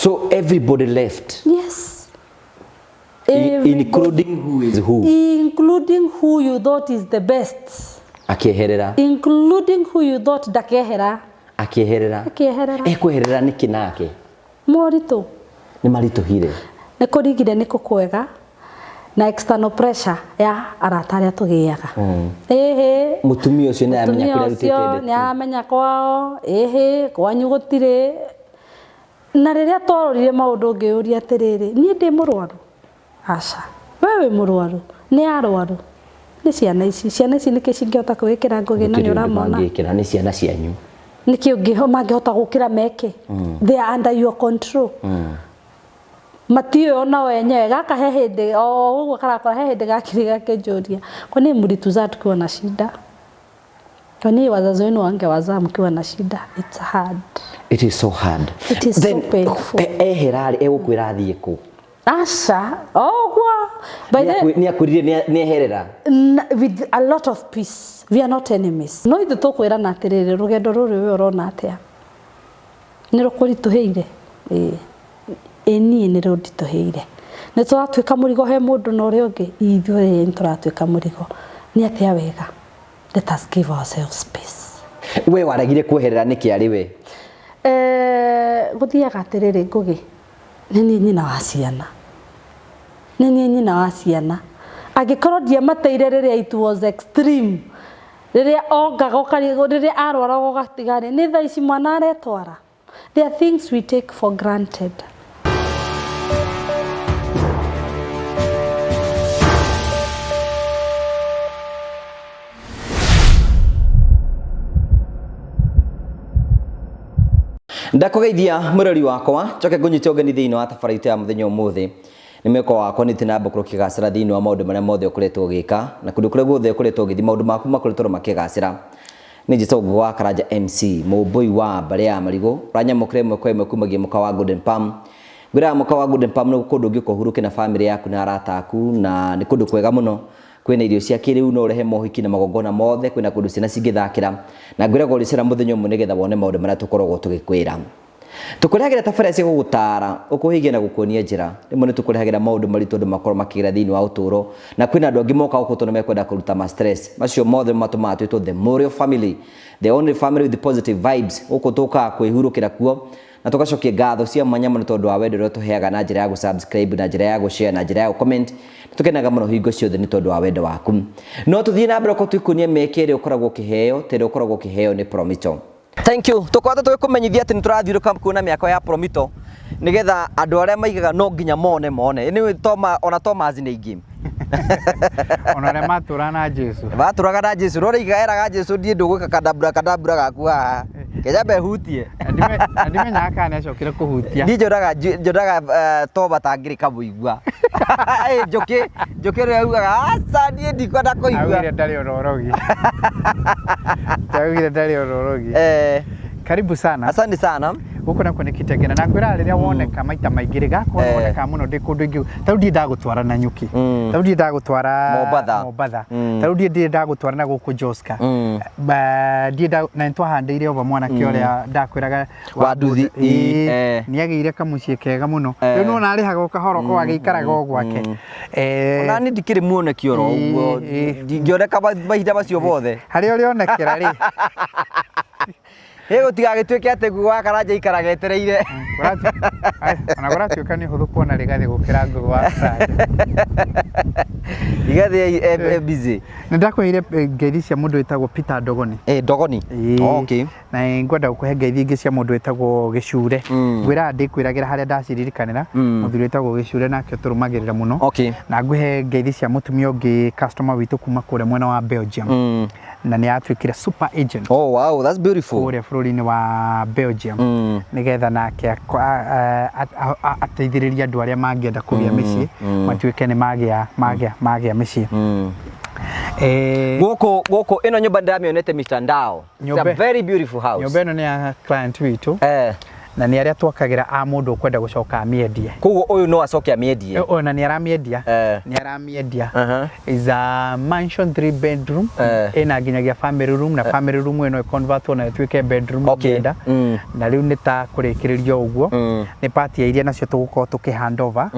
So everybody left. Yes. Including who is who. Including who you thought is the best. Akĩeherera. Including who you thought ndakehera. Akĩeherera. Akĩeherera. Ekweherera nĩkĩ nake? Moritũ. Nĩ maritũhire. Nĩ kũrigire nĩ kũkwega na external pressure ya arata arĩa tũgĩaga. Ĩhĩ. Mũtumia ũcio nĩ aramenya Mũtumia kũrĩa ũcio arutĩte nĩ aramenya kwao, ĩhĩ, kwanyu gũtirĩ. Na rĩrĩa twarorire maũndũ ngĩyũria atĩrĩrĩ, niĩ ndĩ mũrwaru? Aca. We wĩ mũrwaru? Nĩ arwaru? Nĩ ciana ici. Ciana ici nĩkĩ cingĩhota kwĩĩkĩra Ngũgĩ na nĩ ũramona? Mangĩkĩra nĩ ciana cianyu. Nĩkĩ mangĩhota gũkĩra meke? They are under your control. Matiũĩ onao enyewe. Gaka he hĩndĩ, o ũguo karakora he hĩndĩ gakire gakĩnjũria, kwani mlituzaa tukiwa na shida? Kwani wazazi wenu wangewazaa mkiwa na shida? It's hard. It is so hard. It is so painful. Ehera rĩ, egũkwĩra athiĩ kũ? Aca, ũguo. By the Nĩ akwĩrire nĩ eherera. With a lot of peace. We are not enemies. No ithuĩ tũkwĩrana atĩrĩrĩ, rũgendo rũrũ we ũrona atĩa? Nĩ rũkũritũhĩire? Ĩĩ. Ĩ niĩ nĩ rũnditũhĩire. Nĩ tũratuĩka mũrigo he mũndũ na ũrĩa ũngĩ? Ithuĩ nĩ tũratuĩka mũrigo. Nĩ atĩa wega? Let us give ourselves space. We waregire kweherera nĩkĩ arĩ we? Gũthiaga atĩrĩrĩ Ngũgĩ, nĩ niĩ nyina wa ciana. Nĩ niĩ nyina wa ciana. Angĩkorwo ndiamateire rĩrĩa it was extreme, rĩrĩa ongaga ũkarigwo, rĩrĩa arwaraga ũgatiga rĩ, nĩ thaa ici mwana aretwara. There are things we take for granted. Ndakũgeithia mũrori wakwa, njoke ngũnyite ũgeni thĩinĩ wa tabarĩra itũ ya mũthenya ũmũthĩ. Nĩ mwĩko wakwa nĩ na mbũkũrũ kĩgacĩra thĩinĩ wa maũndũ marĩa mothe ũkoretwo ũgĩka na kũndũ kũrĩa guothe ũkoretwo ũgĩthiĩ maũndũ maku makoretwo makĩgacĩra. Nĩ njĩtagwo Ngũgĩ wa Karanja MC, mũmbũi wa mbarĩ ya marigũ, ũranyamũkĩra ĩmwe kwa ĩmwe kumagia mũkawa wa Golden Palm. Ngwĩraga mũkawa wa Golden Palm nĩ kũndũ ũngĩũka ũhurũke na bamĩrĩ yaku na arata aku, na nĩ kũndũ kwega mũno. Kwĩna irio cia kĩrĩu, no ũrehe mohiki na magongona mothe, kwĩna kũndũ ciana cingĩthakĩra, na ngwĩraga ũrĩcera mũthenya ũmwe nĩgetha wone maũndũ marĩa tũkoragwo tũgĩkwĩra. Tũkũrehagĩra tabarĩra cia gũgũtaara, ũkũhĩgia na gũkuonia njĩra. Rĩmwe nĩ tũkũrehagĩra maũndũ maritũ andũ makoragwo makĩgera thĩinĩ wa ũtũũro, na kwĩna andũ angĩ moka gũkũ tondũ mekwenda kũruta ma stress. Macio mothe matũmaga twĩtwo the Morio family, the only family with positive vibes. Gũkũ tũkaga kwĩhurũkĩra kuo na tũgacokia ngatho cia mwanya mũno tondũ wa wendo ũrĩa ũtũheaga na njĩra ya gũ-subscribe, na njĩra ya gũ-share, na njĩra ya gũ-comment. Nĩ tũkenaga mũno hingo ciothe nĩ tondũ wa wendo waku. No tũthiĩ na mbere ũkorwo tũgĩkuonia mĩeke ĩrĩa ũkoragwo ũkĩheo, ta ĩrĩa ũkoragwo ũkĩheo nĩ Promito. Thank you. Tũkoretwo tũgĩkũmenyithia atĩ nĩ tũrathiũrũka kuona mĩako ya Promito nĩgetha andũ arĩa maigaga no nginya mone mone. Anyway, Toma, ona Thomas nĩ aingĩ. Ona arĩa matũraga na Jesu. Matũraga na Jesu. No rĩiga eraga Jesu ndiĩ ndũgwĩka kadabura kadabura gaku haha. Kenya hutie. Na ndimenyaga kana nĩacokire kũhutia. Niĩ njonaga njonaga Toma tangĩrĩ kamũigua. Njũkĩ njũkĩ rĩrĩa augaga aca niĩ ndikwenda kũigua. Augire ndarĩ ona ũrogi. Augire ndarĩ ona ũrogi. Karibu sana. Asante sana. Gũkũ nakuo nĩ Kitengela. Na ngwĩraga rĩrĩa woneka maita maingĩ rĩ, gakwa wonekaga mũno ndĩ kũndũ ingĩ. Ta rĩu ndirĩ ndagũtwara Nanyuki. Ta rĩu ndirĩ ndagũtwara Mombatha. Mombatha. Ta rĩu ndirĩ ndagũtwara na gũkũ Joska. Ndirĩ nda na nĩtwahandĩire over mwanake ũrĩa ndakwĩraga Wa nduthi. Ĩĩ. Nĩ agĩire kamũciĩ kega mũno. Rĩu nĩwona arĩhaga o kahora o agĩikaraga o gwake. Ona niĩ ndikĩrĩ muoneki oro ũguo. Ndingĩoneka mahinda macio mothe. Harĩa ũrĩonekera rĩ. Ĩ gũtigagĩtuĩke atĩ Ngũgĩ wa Karanja aikaraga etereire. Ona kũratuĩka nĩ ũhũthũ kuona Rigathĩ gũkĩra Ngũgĩ wa Karanja. Rigathĩ e busy. Nĩ ndakũheire ngeithi cia mũndũ wĩtagwo Peter Ndogoni. Ndogoni. Okay. Na ngwenda gũkũhe ngeithi ingĩ cia mũndũ wĩtagwo Gĩcure. Ngwĩraga ndĩkwĩragĩra harĩa ndaciririkanĩra. Mũthuri wĩtagwo Gĩcure nake ũtũrũmagĩrĩra mũno. Okay. Na ngũhe ngeithi cia mũtumia ũngĩ customer witũ kuma kũrĩa mwena wa Belgium. Na nĩ atuĩkire super agent. Oh wow, that's beautiful. Kũrĩa bũrũri-inĩ wa Belgium. Nĩgetha nake ateithĩrĩrie andũ arĩa mangĩenda kũgĩa mĩciĩ, matuĩke nĩ magĩa mĩciĩ. Gũkũ gũkũ ĩno nyũmba ndĩramĩonete mitandao. It's a very beautiful house. Nyũmba ĩno nĩ ya client witũ. Na nĩ arĩa twakagĩra a mũndũ ũkwenda gũcoka amĩendie. Koguo ũyũ no acoke amĩendie? Ona nĩ aramĩendia. Nĩ aramĩendia. Is a mansion, three bedroom. Ĩna nginyagia family room, na family room ĩno ĩconvertwo na ĩtuĩke bedroom ũngĩenda. Na rĩu nĩ ta kũrĩkĩrĩria ũguo. Nĩ part ya iria nacio tũgũkorwo tũkĩ hand over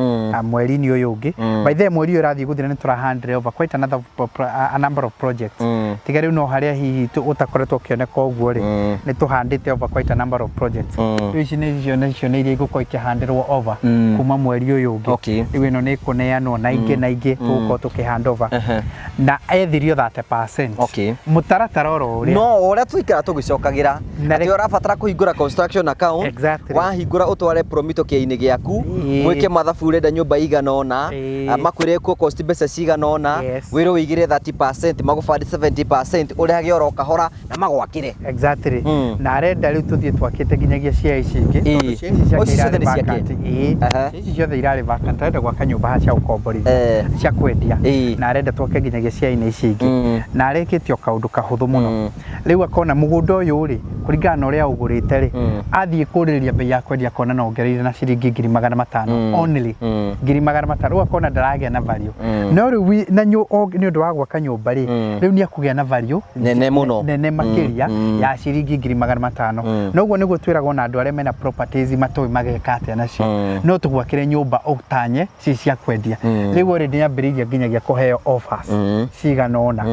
mweri-inĩ ũyũ ũngĩ. By the way, mweri ũyũ ũrathiĩ gũthira nĩ tũra hand over quite another a number of projects. Tiga rĩu no harĩa hihi ũtakoretwo ũkĩoneka ũguo rĩ, nĩ tũhandĩte over quite a number of projects. Rĩu ici nĩcio nacio nĩ iria igũkorwo ikĩhandĩrwo over kuma mweri ũyũ ũngĩ. Rĩu ĩno nĩ ĩkũneanwo na ingĩ na ingĩ tũgũkorwo tũkĩ hand over. Na ethirio 30%. Mũtaratara oro ũrĩa. No ũrĩa tũikara tũgĩcokagĩra Na atĩ ũrabatara kũhingũra construction account. Wahingũra ũtware promito kĩainĩ gĩaku, mwĩke mathabu, ũrenda nyũmba igana ũna, makwĩre ĩkũ cost mbeca cigana ũna, wĩrwo wĩigĩre 30%, magũbandi 70%, ũrĩhage oro kahora na magwakĩre. Exactly. Na arenda rĩu tũthiĩ twakĩte nginyagia cia ici ingĩ, tondũ cia ici ciake O ici ciothe irarĩ nĩ ciake? vacant. Ĩĩ. Cia ici ciothe irarĩ vacant, arenda gwaka nyũmba haha cia gũkomborithia, cia kwendia, na arenda twake nginyagia cia-inĩ ici ingĩ. Na arekĩte o kaũndũ kahũthũ mũno. Rĩu akona mũgũnda ũyũ rĩ, kũringana na ũrĩa aũgũrĩte rĩ, athiĩ kũrĩrĩria bei ya kwendia akona no ongereire na ciringi 500,000 only. 500,000. Rĩu akona ndaragĩa na value. No rĩu na nĩ ũndũ wa gwaka nyũmba rĩ, rĩu nĩ akũgĩa na value nene mũno, nene makĩria ya ciringi 500,000. Noguo nĩguo twĩragwo na andũ arĩa mena properties matoĩ mageka atĩa nacio. No tũgwakĩre nyũmba ũtanye ci cia kwendia. Rĩu already nĩ ambĩrĩirie nginyagia kũheo offers cigana ũna.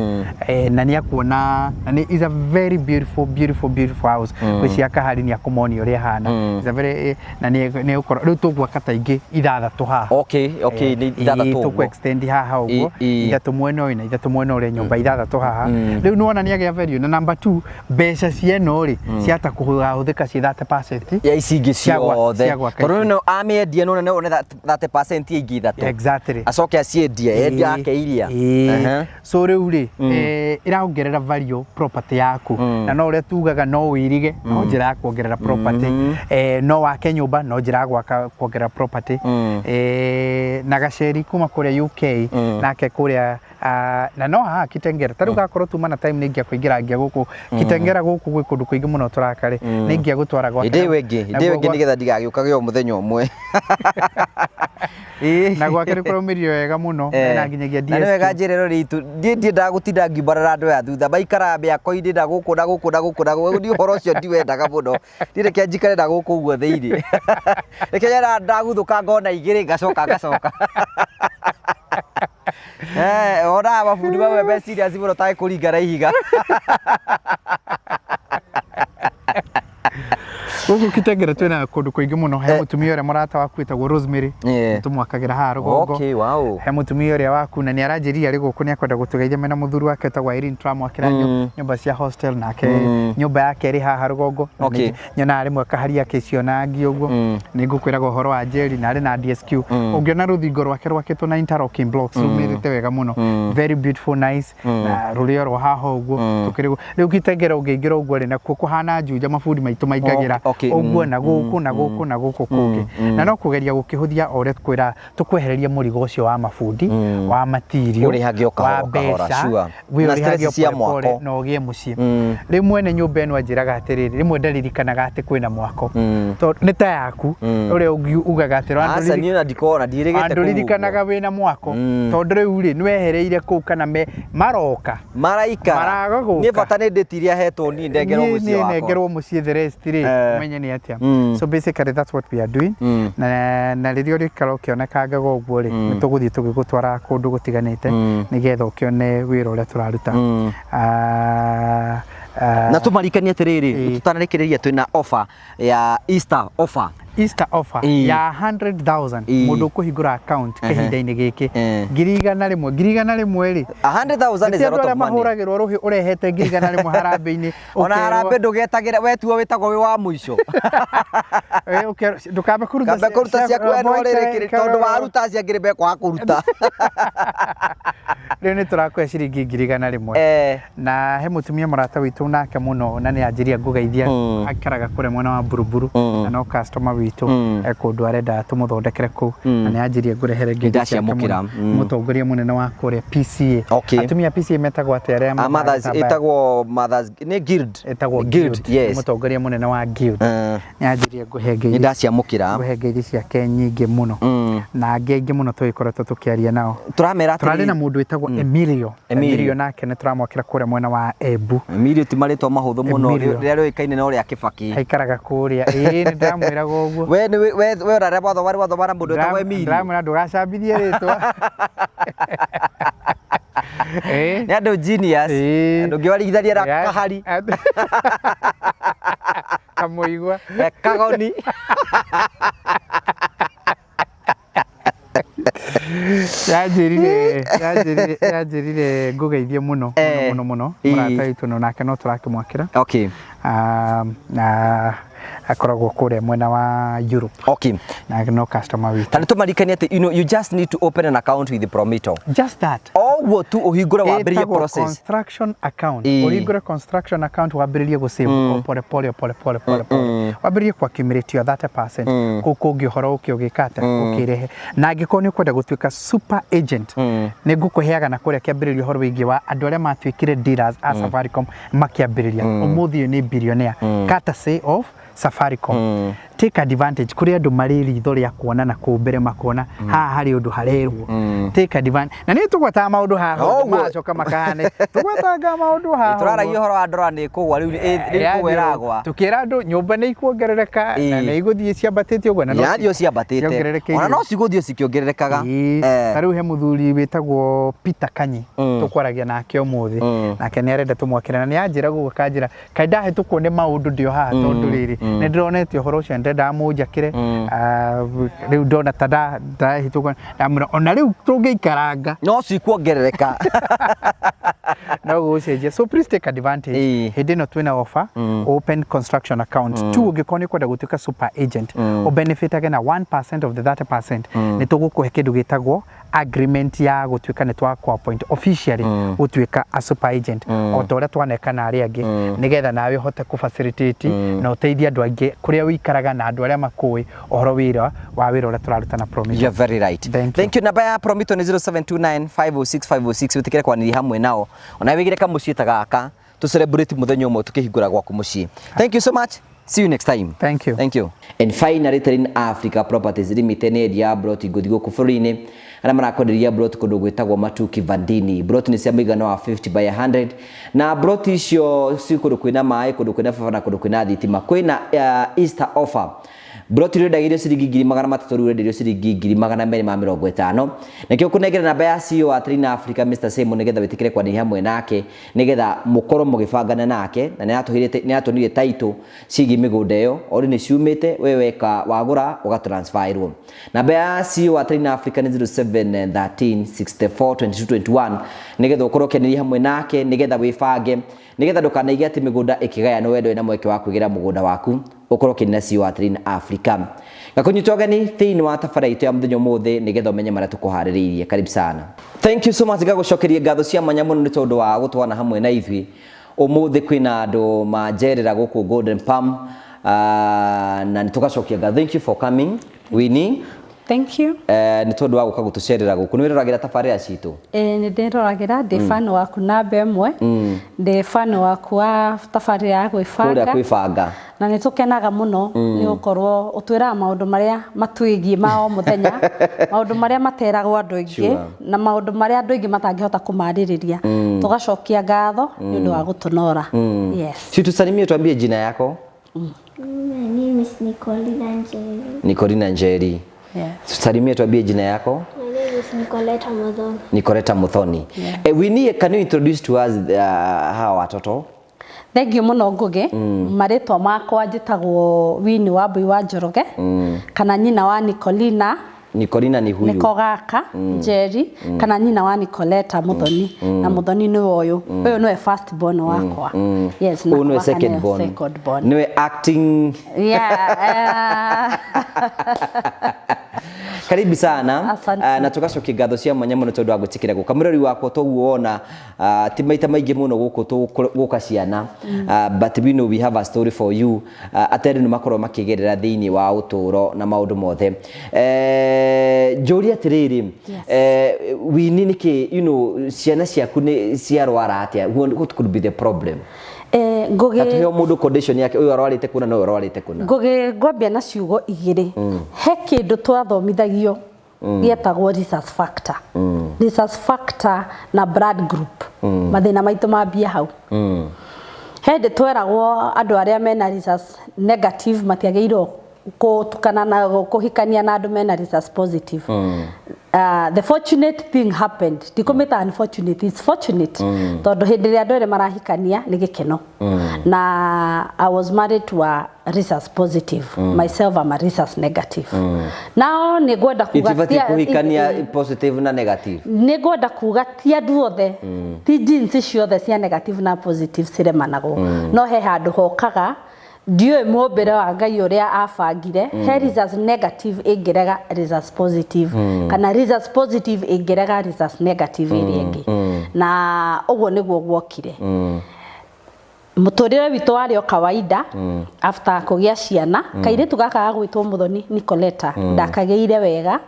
Na nĩ akuona, na nĩ is a very beautiful, beautiful, beautiful house. Gwĩciria Kahari nĩ akũmonia ũrĩa ĩhana. Is a very, na nĩ nĩ gũkorwo rĩu tũgwaka ta ingĩ ithathatũ haha. Okay, nĩ ithathatũ Tũkũ ũguo. Extend haha ũguo, ithatũ mwena ũyũ na ithatũ mwena ũrĩa, nyũmba ithathatũ haha. Rĩu nĩwona nĩ agĩa value. Na number two, mbeca cia ĩno rĩ, ciahota kũhũthĩka ciĩ 30% ya ici ingĩ ciothe, cia gwaka tondũ ici. no amĩendie no nene one 30% ya ingĩ ithatũ. Acoke aciendie, endie ake iria. So rĩu rĩ, ĩraongerera value property yaku, na no ũrĩa tugaga, no wĩirige no njĩra ya kuongerera property, no wake nyũmba no njĩra ya gwaka kuongerera property. Na gaceri kuma kũrĩa UK, nake kũrĩa na no haha Kitengera ta rĩu gakorwo tuma na time nĩ ingĩakũingĩra ngia gũkũ Kitengera, gũkũ gwĩ kũndũ kũingĩ mũno tũraka rĩ, nĩ ingĩagũtwara gwake. Hĩndĩ ĩyo ĩngĩ, hĩndĩ ĩyo ĩngĩ, nĩgetha ndigagĩũkage o mũthenya ũmwe. Na gwake nĩ kũraumĩrio wega mũno, na nginyagia Na nĩ wega DSQ. njĩra ĩno rĩitũ ndiĩ ndiendaga gũtinda ngiumbarara andũ aya thutha maikaraga mĩako-inĩ na gũkũ na gũkũ na gũkũ na gũkũ. Niĩ ũhoro ũcio ndiwendaga mũno. Niĩ reke njikare na gũkũ ũguo thĩinĩ, reke nyona ndaguthũka ngona igĩrĩ ngacoka ngacoka. Onaga mabundi mamwe me serious mũno tarĩ kũringa na ihiga. Gũkũ Kitengera twĩna kũndũ kũingĩ mũno. He mũtumia ũrĩa mũrata waku wĩtagwo Rosemary, tũmwakagĩra haha rũgongo. He mũtumia ũrĩa waku, na nĩ aranjĩrire arĩ gũkũ nĩ akwenda gũtũgeithia mena mũthuri wake wĩtagwo Irene, tũramwakĩra nyũmba cia hostel, nake nyũmba yake ĩrĩ haha rũgongo. Na nyonaga rĩmwe kahari akĩciona ngi ũguo. Nĩ ngũkwĩraga ũhoro wa Jerry, na arĩ na DSQ. Ũngĩona rũthingo rwake rwakĩtwo na interlocking blocks, rumĩrĩte wega mũno, very beautiful, nice, na rũrĩ oro haha ũguo. Tũkĩrĩ rĩu Kitengera ũngĩingĩra ũguo rĩ, nakuo kũhana Juja, mabundi maitũ maingagĩra ũguo na gũkũ na gũkũ na gũkũ kũngĩ, na no kũgeria gũkĩhũthia o ũrĩa twĩra tũkwehereria mũrigo ũcio wa mabundi, wa material, Ũrĩhage o kahora wa o kahora, mbeca, sure. wĩ Na ũrĩhage o stress cia pole pole mwako. na ũgĩe mũciĩ. Rĩu mwene nyũmba ĩno anjĩraga atĩrĩrĩ, rĩmwe ndaririkanaga atĩ kwĩna mwako, tondũ nĩ ta yaku ũrĩa ugaga atĩ Aca, niĩ ona ndikona ndiĩrĩgĩte kũu ũguo. Andũririkanaga wĩna mwako, tondũ rĩu rĩ, nĩwehereire kũu kana me maroka Maraikara. Maraga gũka. Niĩ bata nĩ ndĩti iria hetwo niĩ ndengerwo Niĩ mũciĩ niĩ wakwa. nengerwo mũciĩ, the rest rĩ, ũmenye nĩ atĩa. So basically that's what we are doing. Na rĩrĩa ũrĩikara ũkĩonekangaga ũguo rĩ, nĩ tũgũthiĩ tũgĩgũtwaraga kũndũ gũtiganĩte nĩgetha ũkĩone wĩra ũrĩa tũraruta. Na tũmarikanie atĩrĩrĩ, tũtanarĩkĩrĩria, twĩna offer ya Easter offer. Easter offer ya 100,000, mũndũ ũkũhingũra account kahinda-inĩ gĩkĩ, 100,000, 100,000 rĩ. 100,000 is Ti a andũ lot arĩa of money. mahũragĩrwo rũhĩ ũrehete 100,000 harambĩ-inĩ. Ona harambĩ ndũgetagĩra, wetuo wĩtagwo wĩ wa mũico. Ndũkambe kũruta. Kambe kũruta ciaku we no rĩrĩ, tondũ waruta cia ngiri mekwaga kũruta. Rĩu nĩ tũrakũhe ciringi 100,000. Na he mũtumia mũrata witũ nake mũno, na nĩ anjĩria ngũgeithia, aikaraga kũrĩa mwena wa Buruburu, na no customer witũ. witũ e kũndũ arenda tũmũthondekere kũu na nĩ anjirie ngũrehere ngeithi ciake Nĩndaciamũkĩra. mũno. Mũtongoria mũnene wa kũrĩa PCA. Atumia a PCA metagwo atĩa arĩa Ah, mothers matambaya? ĩtagwo mothers nĩ guild. Ĩtagwo guild, yes. Mũtongoria mũnene wa guild nĩ anjirie ngũhe ngeithi, Nĩndaciamũkĩra. ngũhe ngeithi ciake nyingĩ mũno na angĩ aingĩ mũno tũgĩkoretwo tũkĩaria nao. Tũramera Tũrarĩ na atĩrĩrĩ. mũndũ wĩtagwo Emilio. Emilio. Emilio nake nĩ tũramwakĩra kũrĩa mwena wa Embu. Emilio ti marĩtwa mahũthũ mũno, Emilio. rĩrĩa rĩũĩkaine no rĩa Kĩbakĩ. Aikaraga kũrĩa, ĩĩ nĩ ndĩramwĩraga ũguo. We nĩ we ũrarĩa watho warĩ watho na mũndũ wĩtagwo Emilio. Ndĩramwĩra ndũgacambithie rĩtwa. Ĩĩ. Nĩ andũ genius. Ĩĩ. Ndũngĩwarigithania na Kahari. Kamũigua. Kagoni. Yanjĩrire ngũgeithie mũno mũno mũno mũno mũrata witũ no nake no tũrakĩmwakĩra. Na akoragwo kũrĩa mwena wa Europe. Na no customer witũ. Ta nĩ tũmarikanie atĩ you just need to open an account with Promito. Just that. Oguo tu ũhingũre wambĩrĩrie Ĩtagwo process. Construction account. Ĩĩ. Ũhingũre construction account wambĩrĩrie gũ save o pole pole pole pole pole pole. Wambĩrĩrie ku accumulate your 30%. Kũu kũngĩ ũhoro ũkĩ ũgĩka atĩa ũkĩrehe. Na angĩkorwo nĩ ũkwenda gũtuĩka super agent, nĩ ngũkũheaga na kũrĩa kĩambĩrĩria ũhoro wĩgiĩ wa andũ arĩa matuĩkire dealers a Safaricom makĩambĩrĩria. Ũmũthĩ ũyũ nĩ billionaire. Courtesy of Safaricom. Take advantage kũrĩ andũ marĩ ritho rĩa kuona na kũu mbere makona haha harĩ ũndũ harerwo. Take advantage. Na nĩ tũgwetaga maũndũ haha Ũguo. magacoka makahane. Tũgwetanga maũndũ haha. Tũraragia ũhoro wa ndora nĩ ĩkũgwa rĩu nĩ kũgwa ĩragwa. Tũkĩra andũ nyũmba nĩ ikuongerereka na nĩ igũthiĩ ciambatĩte ũguo na no Irathiĩ ciambatĩte. ciongererekeire. Ona no cigũthiĩ cikĩongererekaga. Ĩĩ. Ta rĩu he mũthuri wĩtagwo Peter Kanyi tũkwaragia nake ũmũthĩ, nake nĩ arenda tũmwakĩre na nĩ anjĩra gũkũ kanjĩra kaĩ ndahĩtũkwo nĩ maũndũ ndĩ o haha tondũ rĩrĩ nĩ ndĩronete ũhoro ũcio ndendaga mũnjakĩre. Rĩu ndona ta ndahĩtũkwo ndamwĩra ona rĩu tũngĩikaranga No cikuongerereka. No gũcenjia, so please take advantage. Hĩndĩ ĩno twĩna offer, open construction account. Two, ũngĩkorwo nĩ ũkwenda gũtuĩka super agent ũbenefitage na 1% of the 30%, nĩ tũgũkũhe kĩndũ gĩtagwo agreement ya gũtuĩka nĩ twakũ appoint officially gũtuĩka a super agent o ta ũrĩa twaneka na arĩa angĩ, nĩgetha nawe ũhote kũ facilitate na ũteithie andũ aingĩ kũrĩa ũikaraga na andũ arĩa makũĩ ũhoro wĩra wa wĩra ũrĩa tũraruta na Promito. You're very right. Thank you. Thank you. Namba ya Promito nĩ 0729 506 506 wĩtĩkĩre kwanĩria hamwe nao. Ona wĩgĩre kamũciĩ ta gaka tũ celebrate mũthenya ũmwe tũkĩhingũra gwaku mũciĩ. Thank you so much. See you next time. Thank you. Thank you. And finally, Terrain Africa Properties Limited nĩ endia broti ngũthi gũkũ bũrũri-inĩ arĩa marakwenderia broti kũndũ gwĩtagwo Matuki Vandini. Broti nĩ cia mũigana wa 50 by 100 na broti icio ci kũndũ kwĩna maĩ, kũndũ kwĩna barabara na kũndũ kwĩna thitima. Kwĩna Easter offer. Broti ĩrĩa endagĩrio ciringi 300,000 rĩu ũrenderio ciringi 250,000. Nakĩo kũnengera namba ya CEO wa Terrain Africa Mr. Simon nĩgetha wĩtĩkĩre kwanĩria hamwe nake nĩgetha mũkorwo mũgĩbangana nake na nĩaratũnire title ciĩgiĩ mĩgũnda ĩyo already nĩ ciumĩte we weka wagũra ũgatransferĩrwo. Namba ya CEO wa Terrain Africa nĩ 0713 64 22 21 nĩgetha ũkorwo ũkĩanĩria hamwe nake nĩgetha wĩbange nĩgetha ndũkanaige atĩ mĩgũnda ĩkĩgayanwo we ndũrĩ na mweke wa kwĩgĩra mũgũnda waku ũkorwo ũkĩnina CEO wa Terrain Africa. Ngakũnyita ũgeni thĩinĩ wa tabara itũ ya mũthenya ũmũthĩ nĩgetha ũmenye marĩa tũkũharĩrĩirie. Karibu sana. Thank you so much. Ngagũcokeria ngatho cia mwanya mũno nĩ tondũ wa gũtwana hamwe na ithuĩ. Ũmũthĩ kwĩna andũ manjerera gũkũ Golden Palm, na nĩ tũgacokia ngatho. Thank you for coming Winnie. Thank you. Nĩ tondũ wa gũka gũtũcerera gũkũ. Nĩ wĩroragĩra tabarĩra citũ? Nĩ ndĩroragĩra, ndĩ fan waku namba ĩmwe, ndĩ fan waku wa tabarĩra ya gwĩbanga. Kũrĩa kwĩbanga. Na nĩ tũkenaga mũno nĩ gũkorwo ũtwĩraga maũndũ marĩa matwĩgiĩ ma o mũthenya, maũndũ marĩa materagwo andũ aingĩ, na maũndũ marĩa andũ aingĩ matangĩhota kũmarĩrĩria. Tũgacokia ngatho nĩ ũndũ wa gũtũnora. Yes. Si tusalimie, tuambie jina yako. My name is Nicolina Njeri. Nicolina Njeri. Yeah. Tusalimie, tuambie jina yako. My name is Nicoleta Muthoni. Nicoleta Muthoni. Yeah. Winnie, can you introduce to us hawa watoto? Thank you muno Ngugi. Marĩtwa makwa njĩtagwo Winnie Wambui wa Njoroge, kana nyina wa Nicolina. Nicolina ni huyu. Niko gaka Njeri, kana nyina wa Nicoleta Muthoni, na Muthoni nĩwe ũyũ. Ũyũ nĩwe first born wakwa. Yes, na Ũyũ nĩwe gaka second nĩwe born. Second born. Nĩwe acting. Yeah. Karibu sana. Asante. Na tũgacokia ngatho cia mwanya mũno tondũ wa gwĩtĩkĩra gũka. Mũrori wakwa toguo wona ti maita maingĩ mũno gũkũ gũka ciana, but we know we have a story for you, atĩ andũ nĩ makorwo makĩgerera thĩinĩ wa ũtũũro na maũndũ mothe. Njũrie atĩrĩrĩ, Winnie, nĩkĩ ciana ciaku nĩ ciarwara atĩa? What could be the problem? Ngũgĩ Atũhe o mũndũ condition yake, ũyũ arwarĩte kũna na ũyũ arwarĩte kũna. Ngũgĩ, ngwambia na ciugo igĩrĩ. He kĩndũ twathomithagio gĩetagwo rhesus factor. Rhesus factor na blood group. Mathĩna maitũ mambia hau. He hĩndĩ tweragwo andũ arĩa mena rhesus negative matiagĩrĩirwo gũtukana na kũhikania na andũ mena rhesus positive. The fortunate thing happened, ndikũmĩta unfortunate, it's fortunate, tondũ hĩndĩ ĩrĩa andũ erĩ marahikania nĩ gĩkeno, na I was married to a rhesus positive. Myself, I'm a rhesus negative. Nao nĩ ngwenda kuga Itibatiĩ kũhikania positive na negative. Nĩ ngwenda kuga ti andũ othe, ti genes ciothe cia negative na positive ciremanagwo, no he handũ hokaga, ndiũĩ mũmbĩre wa Ngai ũrĩa abangire, he rhesus negative ĩngĩrega rhesus positive, kana rhesus positive ĩngĩrega rhesus negative ĩrĩa ĩngĩ, na ũguo nĩguo guokire. Mũtũrĩre witũ warĩ o kawaida. After kũgĩa ciana, kairĩtu gaka gagwĩtwo Mũthoni Nicoleta ndakagĩire wega,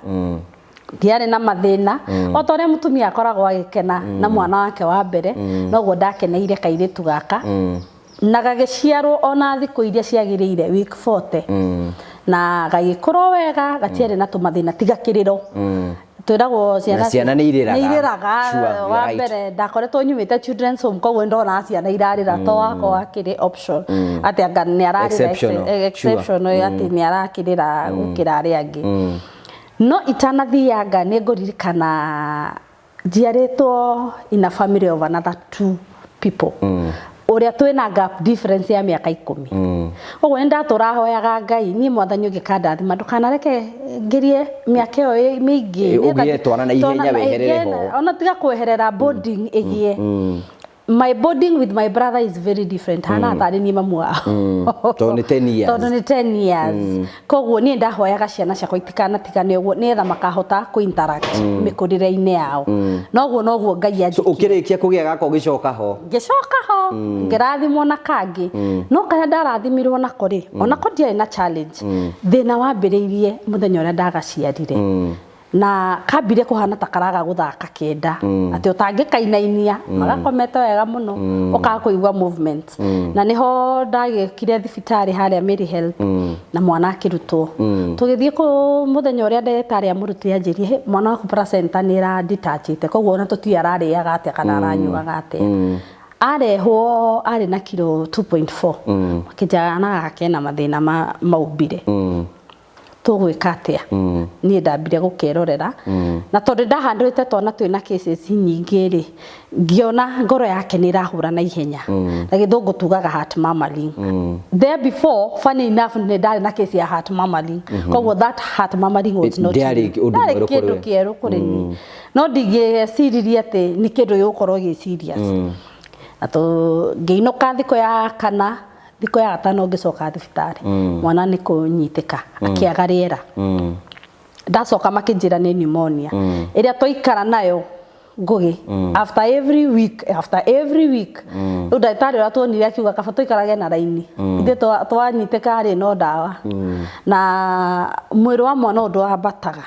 ndiarĩ na mathĩna. O ta ũrĩa mũtumia akoragwo agĩkena na mwana wake wa mbere, noguo ndakeneire kairĩtu gaka, na gagĩciarwo ona thikũ iria ciagĩrĩire, week 40, na gagĩkũra wega, gatiarĩ na tũmathĩna tiga kĩrĩro. Twĩragwo ciana Na ciana nĩ irĩraga. Nĩ irĩraga. Sure, you're Wa right. mbere ndakoretwo nyumĩte children's home, koguo ndonaga ciana irarĩra to wakwa akĩrĩ option atĩ anga nĩ ararĩra. Exceptional. Exceptional atĩ nĩ arakĩrĩra gũkĩra arĩa angĩ. No itanathianga, nĩ ngũririkana njiarĩtwo in a family of another two people ũrĩa twĩna gap difference ya mĩaka 10. Ũguo nĩ ndatũrahoyaga Ngai, niĩ Mwathani ũngĩkandathima ndũkanareke ngirie mĩaka ĩyo mĩingĩ. Ũgĩe twana na ihenya weherere ho. Ona tiga kweherera, bonding ĩgĩe. My bonding with my brother is very different, hana tarĩ niĩ mamu wao. Tondũ nĩ 10 years. Tondũ nĩ 10 years. Koguo niĩ ndahoyaga ciana ciakwa itikanatigane ũguo, nĩgetha makahota kũ interact mĩkũrĩre-inĩ yao. Noguo noguo Ngai So anjĩkire. Ũkĩrĩkia kũgĩa gaka ũgĩcoka ho? Ngĩcoka ho, ngĩrathimwo na kangĩ, no karĩa ndarathimirwo nako rĩ, onako ndiarĩ na challenge. Thĩna wambĩrĩirie mũthenya ũrĩa ndagaciarire, na kambire kũhana ta karaga gũthaka kenda, atĩ ũtangĩkainainia, magakomete wega mũno, ũkaga kũigua movement, na nĩho ndagĩkire thibitarĩ harĩa Mary Health, na mwana akĩrutwo. Tũgĩthiĩ kũ mũthenya ũrĩa ndagĩtarĩ amũrutire, anjĩrie, "Hey, mwana waku placenta nĩ ĩra detachĩte, koguo ona tũtiũĩ ararĩaga atĩa kana aranyuaga atĩa." Arehwo arĩ na kiro 2.4. Makĩnjĩra na gaka kena mathĩna ma maumbire, tũgwĩka atĩa? Niĩ ndambire gũkerorera, na tondũ ndahandũrĩte twana twĩna cases nyingĩ rĩ, ngĩona ngoro yake nĩ ĩrahũra na ihenya, na gĩthũngũ tugaga heart murmuring. There before, funny enough, nĩ ndarĩ na case ya heart murmuring, koguo that heart murmuring was not Ndĩarĩ ũndũ ndarĩ mwerũ kũrĩ kĩndũ we. kĩerũ kũrĩ niĩ, no ndingĩeciririe atĩ nĩ kĩndũ gĩgũkorwo gĩ serious. Na ngĩinũka thikũ ya kana, thikũ ya gatano ngĩcoka thibitarĩ, mwana nĩ kũnyitĩka akĩaga rĩera. Ndacoka makĩnjĩra nĩ pneumonia ĩrĩa twaikara nayo, Ngũgĩ, after every week, after every week. Rĩu ndagĩtarĩ ũrĩa tuonire akiuga kaba tũikarage na raini, ithuĩ twanyitĩka rĩ, no ndawa na mwĩrĩ wa mwana ũndũ wambataga.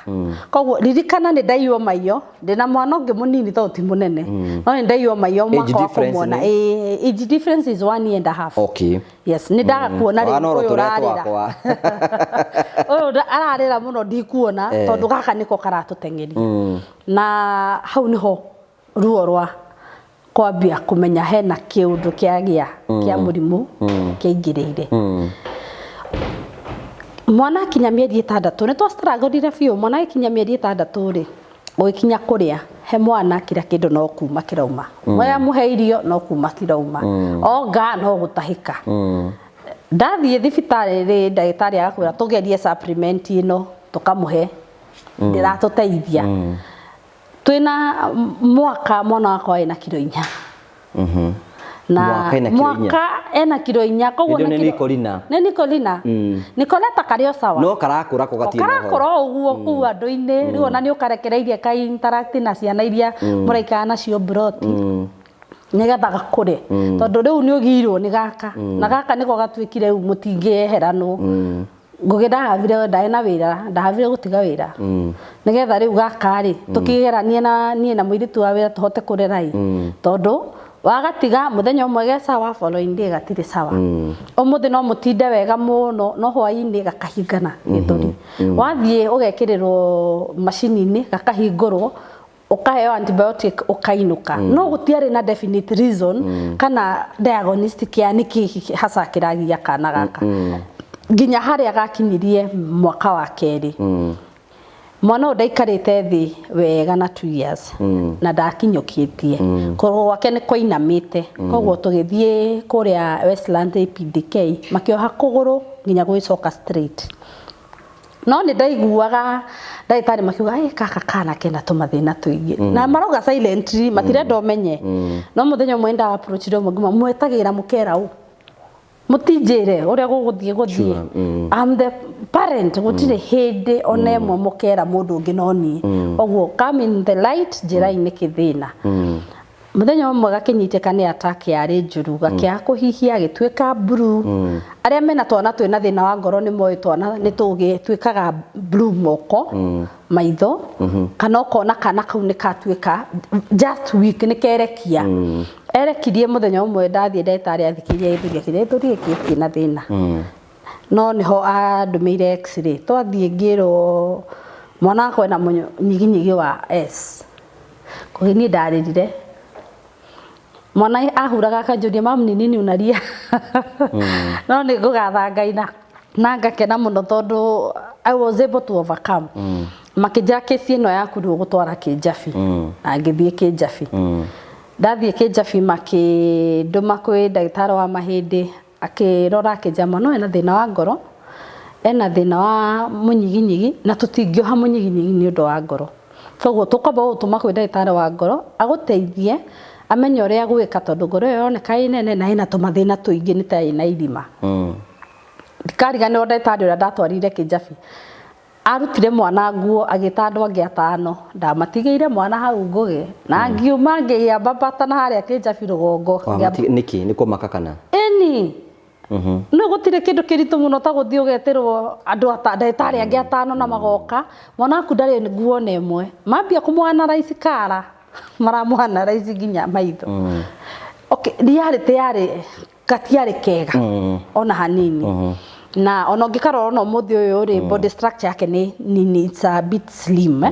Koguo ririkana nĩ ndaiywo maiyo, ndĩna mwana ũngĩ mũnini tondũ ti mũnene, no nĩ ndaiywo maiyo Age mwaka wa difference kũmuona. nĩ? Age difference is 1 year and a half. Yes, nĩ ndaga kuona rĩu Wana oro ũyũ tũrĩa ũrarĩra. twakwa. Ũyũ ararĩra mũno ndikuona, tondũ gaka nĩko karatũteng'eria, na hau nĩho ruo rwa kwambia kũmenya hena kĩũndũ kĩagĩa kĩa mũrimũ kĩaingĩrĩire. Mwana akinya mĩeri 6, nĩ twastrugglire biũ. Mwana agĩkinya mĩeri 6 rĩ, ũgĩkinya kũrĩa he mwana kira kĩndũ no kuma kĩrauma. Waya mũhe irio no kuma kĩrauma, onga no gũtahĩka. Ndathiĩ thibitarĩ rĩ, ndagĩtarĩ agakwĩra tũgerie supplement ĩno, tũkamũhe, ndĩratũteithia. Twĩna mwaka mwana wakwa wĩna kiro 4. Na Mwaka ena kiro inya. Mwaka ena kiro 4, koguo Hĩndĩ ĩyo na nĩ kiro- Nicolina. Nĩ Nicolina. Nicoleta karĩ o sawa. No karakũra ko gatirĩ na ũhoro. Karakũra o ũguo kũu andũ-inĩ, rĩu ona nĩ ũkarekereirie ka interact na ciana iria mũraikara nacio mburoti, nĩgetha gakũre, tondũ rĩu nĩ ũgirwo nĩ gaka, na gaka nĩko gatuĩkire rĩu mũtingĩeheranwo. Ngũgĩ ndahavire, ndarĩ na wĩra, ndahavire gũtiga wĩra nĩgetha rĩu gaka rĩ tũkĩgeranie na niĩ na mũirĩtu wa wĩra tũhote kũrera ĩ, tondũ wagatiga mũthenya ũmwe ge sawa, following day gatirĩ sawa. Ũmũthĩ no mũtinde wega mũno, no hwaĩ-inĩ gakahingana gĩthũri. Wathiĩ ũgekĩrĩrwo macini-inĩ, gakahingũrwo, ũkaheo antibiotic, ũkainũka, no gũtiarĩ na definite reason kana diagnostic ya nĩkĩ hasa kĩragia kana gaka, nginya harĩa gakinyirie mwaka wa kerĩ. Mwana ũyũ ndaikarĩte thĩ wega na 2 years na ndakinyũkĩtie, kũgũrũ gwake nĩ kwainamĩte. Koguo tũgĩthiĩ kũrĩa Westland APDK, makĩoha kũgũrũ nginya gũgĩcoka straight. No nĩ ndaiguaga ndagĩtarĩ makiuga, "Ĩ, gaka kana kena tũmathĩna tũingĩ," na marauga silently, matirenda ũmenye. No mũthenya ũmwe nda approachire ũmwe, ngĩmwĩra, "Mwetagĩra mũkera ũ? Mũtinjĩre ũrĩa gũgũthiĩ gũthiĩ. I'm the parent, gũtirĩ hĩndĩ ona ĩmwe mũkera mũndũ ũngĩ no niĩ. Ũguo come in the light, njĩrai nĩkĩ thĩna." Mũthenya ũmwe gakĩnyitĩka nĩ attack yarĩ njũru, gakĩaga kũhihia, gĩtuĩka blue. Arĩa mena twana twĩna thĩna wa ngoro nĩ moĩ twana nĩ tũgĩtuĩkaga blue moko, maitho, kana ũkona kana kau nĩ katuĩka just weak, nĩ kerekia. Erekirie mũthenya ũmwe, ndathiĩ, ndagĩtarĩ athikĩria gĩthũri, akĩnjĩra gĩthũri gĩkĩ gĩtirĩ na thĩna, no nĩho andũmĩire X-ray. Twathiĩ, ngĩrwo mwana wakwa ena mũnyiginyigi wa S. Kũgĩ niĩ ndarĩrire. Mwana ahuraga akanjũria, "Mamu, ni nini unalia?" No nĩ ngũgatha Ngai na ngakena mũno tondũ I was able to overcome. Makĩnjĩra, "Kesi ĩno yaku rĩu ũgũtwara Kĩnjabi." Na ngĩthiĩ Kĩnjabi. Ndathiĩ Kĩnjabi, makĩndũma kwĩ ndagĩtarĩ wa mahĩndĩ, akĩrora, akĩnjĩra mwana ũyũ ena thĩna wa ngoro, ena thĩna wa mũnyiginyigi, na tũtingĩoha mũnyiginyigi nĩ ũndũ wa ngoro, koguo tũkwamba gũgũtũma kwĩ ndagĩtarĩ wa ngoro agũteithie amenye ũrĩa gwĩka, tondũ ngoro ĩyo yoneka ĩ nene na ĩna tũmathĩna tũingĩ, nĩ ta ĩna irima. Ndikariganĩrwo ndagĩtarĩ ũrĩa ndatwarire Kĩnjabi arutire mwana nguo, agĩta andũ angĩ 5, ndamatigĩire mwana hau Ngũgĩ, na ngiuma ngĩambambata na harĩa Kĩnjabi rũgongo. Nĩkĩ? Nĩ kũmaka kana? Ĩni, no gũtirĩ kĩndũ kĩritũ mũno ta gũthiĩ ũgetĩrwo andũ ndagĩtarĩ angĩ 5 na magoka, mwana waku ndarĩ nguo na ĩmwe, mambia kũmũ-analyse kara, maramũ-analyse nginya maitho. Okay, reality yarĩ gatiarĩ kega ona hanini, na ona ũngĩkarora ona ũmũthĩ ũyũ rĩ, body structure yake nĩ nini, it's a bit slim, eh?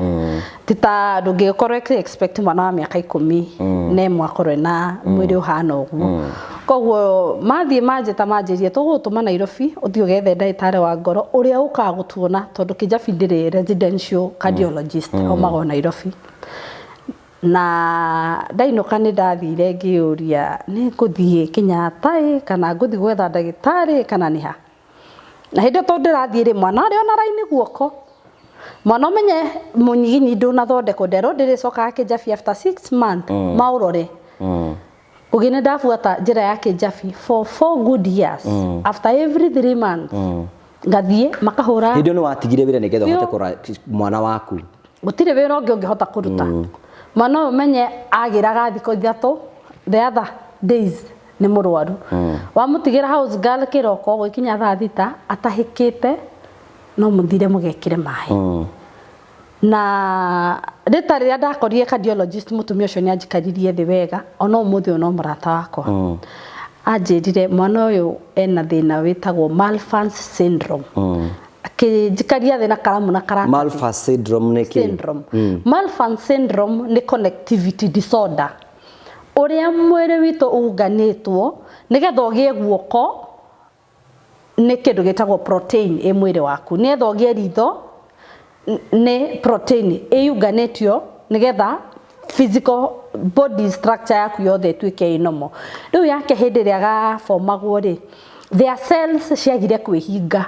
Ti ta ndũngĩgĩkorwo expect mwana wa mĩaka 11 akorwo ena mwĩrĩ ũhana ũguo. Koguo mathiĩ manjĩta, manjĩrie, "Tũgũgũtũma Nairobi ũthiĩ ũgethe ndagĩtarĩ wa ngoro ũrĩa ũkaga gũtuona, tondũ Kĩnjabi ndĩrĩ residential cardiologist, aumaga o Nairobi." Na ndainũka, nĩ ndathire ngĩyũria, nĩ ngũthiĩ Kenyatta ĩ, kana ngũthiĩ gwetha ndagĩtarĩ, kana nĩ ha? Na hĩndĩ ĩyo tondũ ndĩrathiĩ rĩ, mwana arĩ ona raini guoko, mwana ũmenye mũnyiginyi ndũnathondekwo, nderwo ndĩrĩcokaga Kĩnjabi after 6 months maũrore. Ũgĩ nĩ ndabuata njĩra ya Kĩnjabi for 4 good years, after every 3 months ngathiĩ makahũra. Hĩndĩ ĩyo nĩ watigire wĩra nĩgetha Biũ. ũhote kũrora mwana waku? Gũtirĩ wĩra ũngĩ ũngĩhota kũruta. Mwana ũyũ ũmenye agĩraga thikũ 3, the other days nĩ mũrwaru. Wamũtigĩra house girl, kĩroko gwĩkinya thaa 6 atahĩkĩte, no mũthire mũgekĩre maĩ. Na rĩta rĩrĩa ndakorire cardiologist, mũtumia ũcio nĩ anjikaririe thĩ wega, ona ũmũthĩ ũyũ no mũrata wakwa. Anjĩrire mwana ũyũ ena thĩna wĩtagwo Marfan's syndrome. Akĩnjikaria thĩ na karamu na karatathi. Marfan syndrome nĩ kĩ? Syndrome. Marfan syndrome nĩ connectivity disorder, ũrĩa mwĩrĩ witũ unganĩtwo nĩgetha ũgĩe guoko nĩ kĩndũ gĩtagwo protein ĩ mwĩrĩ waku, nĩgetha ũgĩe ritho nĩ protein ĩyunganĩtio, nĩgetha physical body structure yaku yothe ĩtuĩke ĩ normal. Rĩu yake hĩndĩ ĩrĩa gabomagwo rĩ, their cells ciagire kwĩhinga,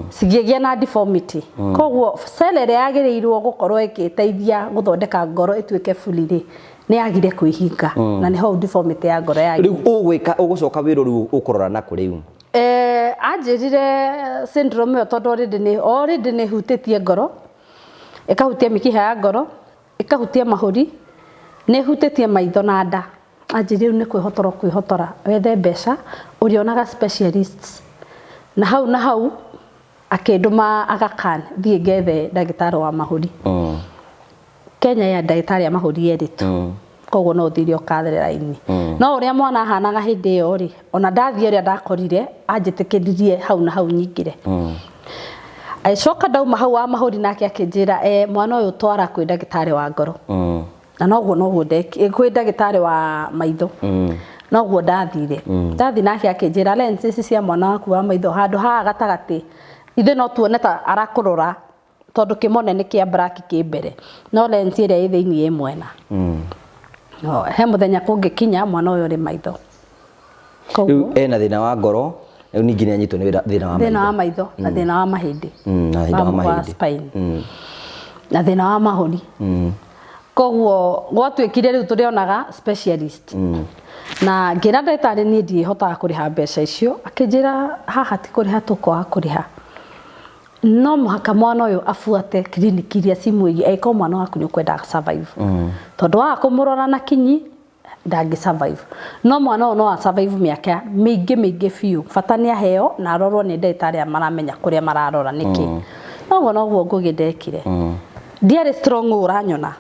cigĩgĩa na deformity. Koguo cell ĩrĩa yagĩrĩirwo gũkorwo ĩgĩteithia gũthondeka ngoro ĩtuĩke fully rĩ, Nĩ yagire kwĩhinga na nĩho deformity ya ngoro yagire. Rĩu ũgwĩka ũgũcoka wĩra rĩu ũkũrora nakũ rĩu? Anjĩrire syndrome ĩyo tondũ already nĩ already nĩ ĩhutĩtie ngoro, ĩkahutia mĩkiha ya ngoro, ĩkahutia mahũri, nĩ ĩhutĩtie maitho na nda. Anjĩrire rĩu nĩ kwĩhotora ũkwĩhotora wethe mbeca ũrĩonaga specialists. Na hau na hau akĩndũma Aga Khan thiĩ ngethe ndagĩtarĩ wa mahũri. Kenya ya ndagĩtarĩ a mahũri erĩ tu. Koguo no ũthire ũkathere raini. No ũrĩa mwana ahanaga hĩndĩ ĩyo rĩ, ona ndathiĩ ũrĩa ndakorire, anjĩtĩkĩririe hau na hau nyingĩre. Agĩcoka ndauma hau wa mahũri nake akĩnjĩra eh, mwana ũyũ twara kwĩ ndagĩtarĩ wa ngoro. Na noguo noguo ndeki kwĩ ndagĩtarĩ wa maitho. Noguo ndathire. Ndathiĩ nake akĩnjĩra lenses cia mwana waku wa maitho handũ haha gatagatĩ ithuĩ no tuone ta arakũrora tondũ kĩmone nĩ kĩa black kĩ mbere no lens ĩrĩa ĩ thĩinĩ ĩ mwena. No, he mũthenya kũngĩkinya mwana ũyũ ũrĩ maitho. Rĩu ena thĩna wa ngoro, rĩu ningĩ nĩ anyitwo nĩ thĩna wa maitho. Thĩna wa maitho na thĩna wa mahĩndĩ. Na thĩna wa mahĩndĩ. Spine. Na thĩna wa mahũri. Koguo gwatuĩkire rĩu tũrĩonaga specialist. Na ngĩra ndagĩtarĩ niĩ ndiĩhotaga kũrĩha mbeca icio, akĩnjĩra haha ti kũrĩha tũkwaga kũrĩha. No mũhaka mwana ũyũ abuate kiriniki iria cimwĩgiĩ angĩkorwo mwana waku nĩ ũkwenda survive. Tondũ waga kũmũrora na kinyi ndangĩ survive. No mwana ũyũ no a survive mĩaka mĩingĩ mĩingĩ biũ. Bata nĩ aheo na arorwo nĩ ndagĩtarĩ arĩa maramenya kũrĩa mararora nĩkĩ. Noguo noguo Ngũgĩ ndekire. Ndiarĩ strong ũũ ũranyona.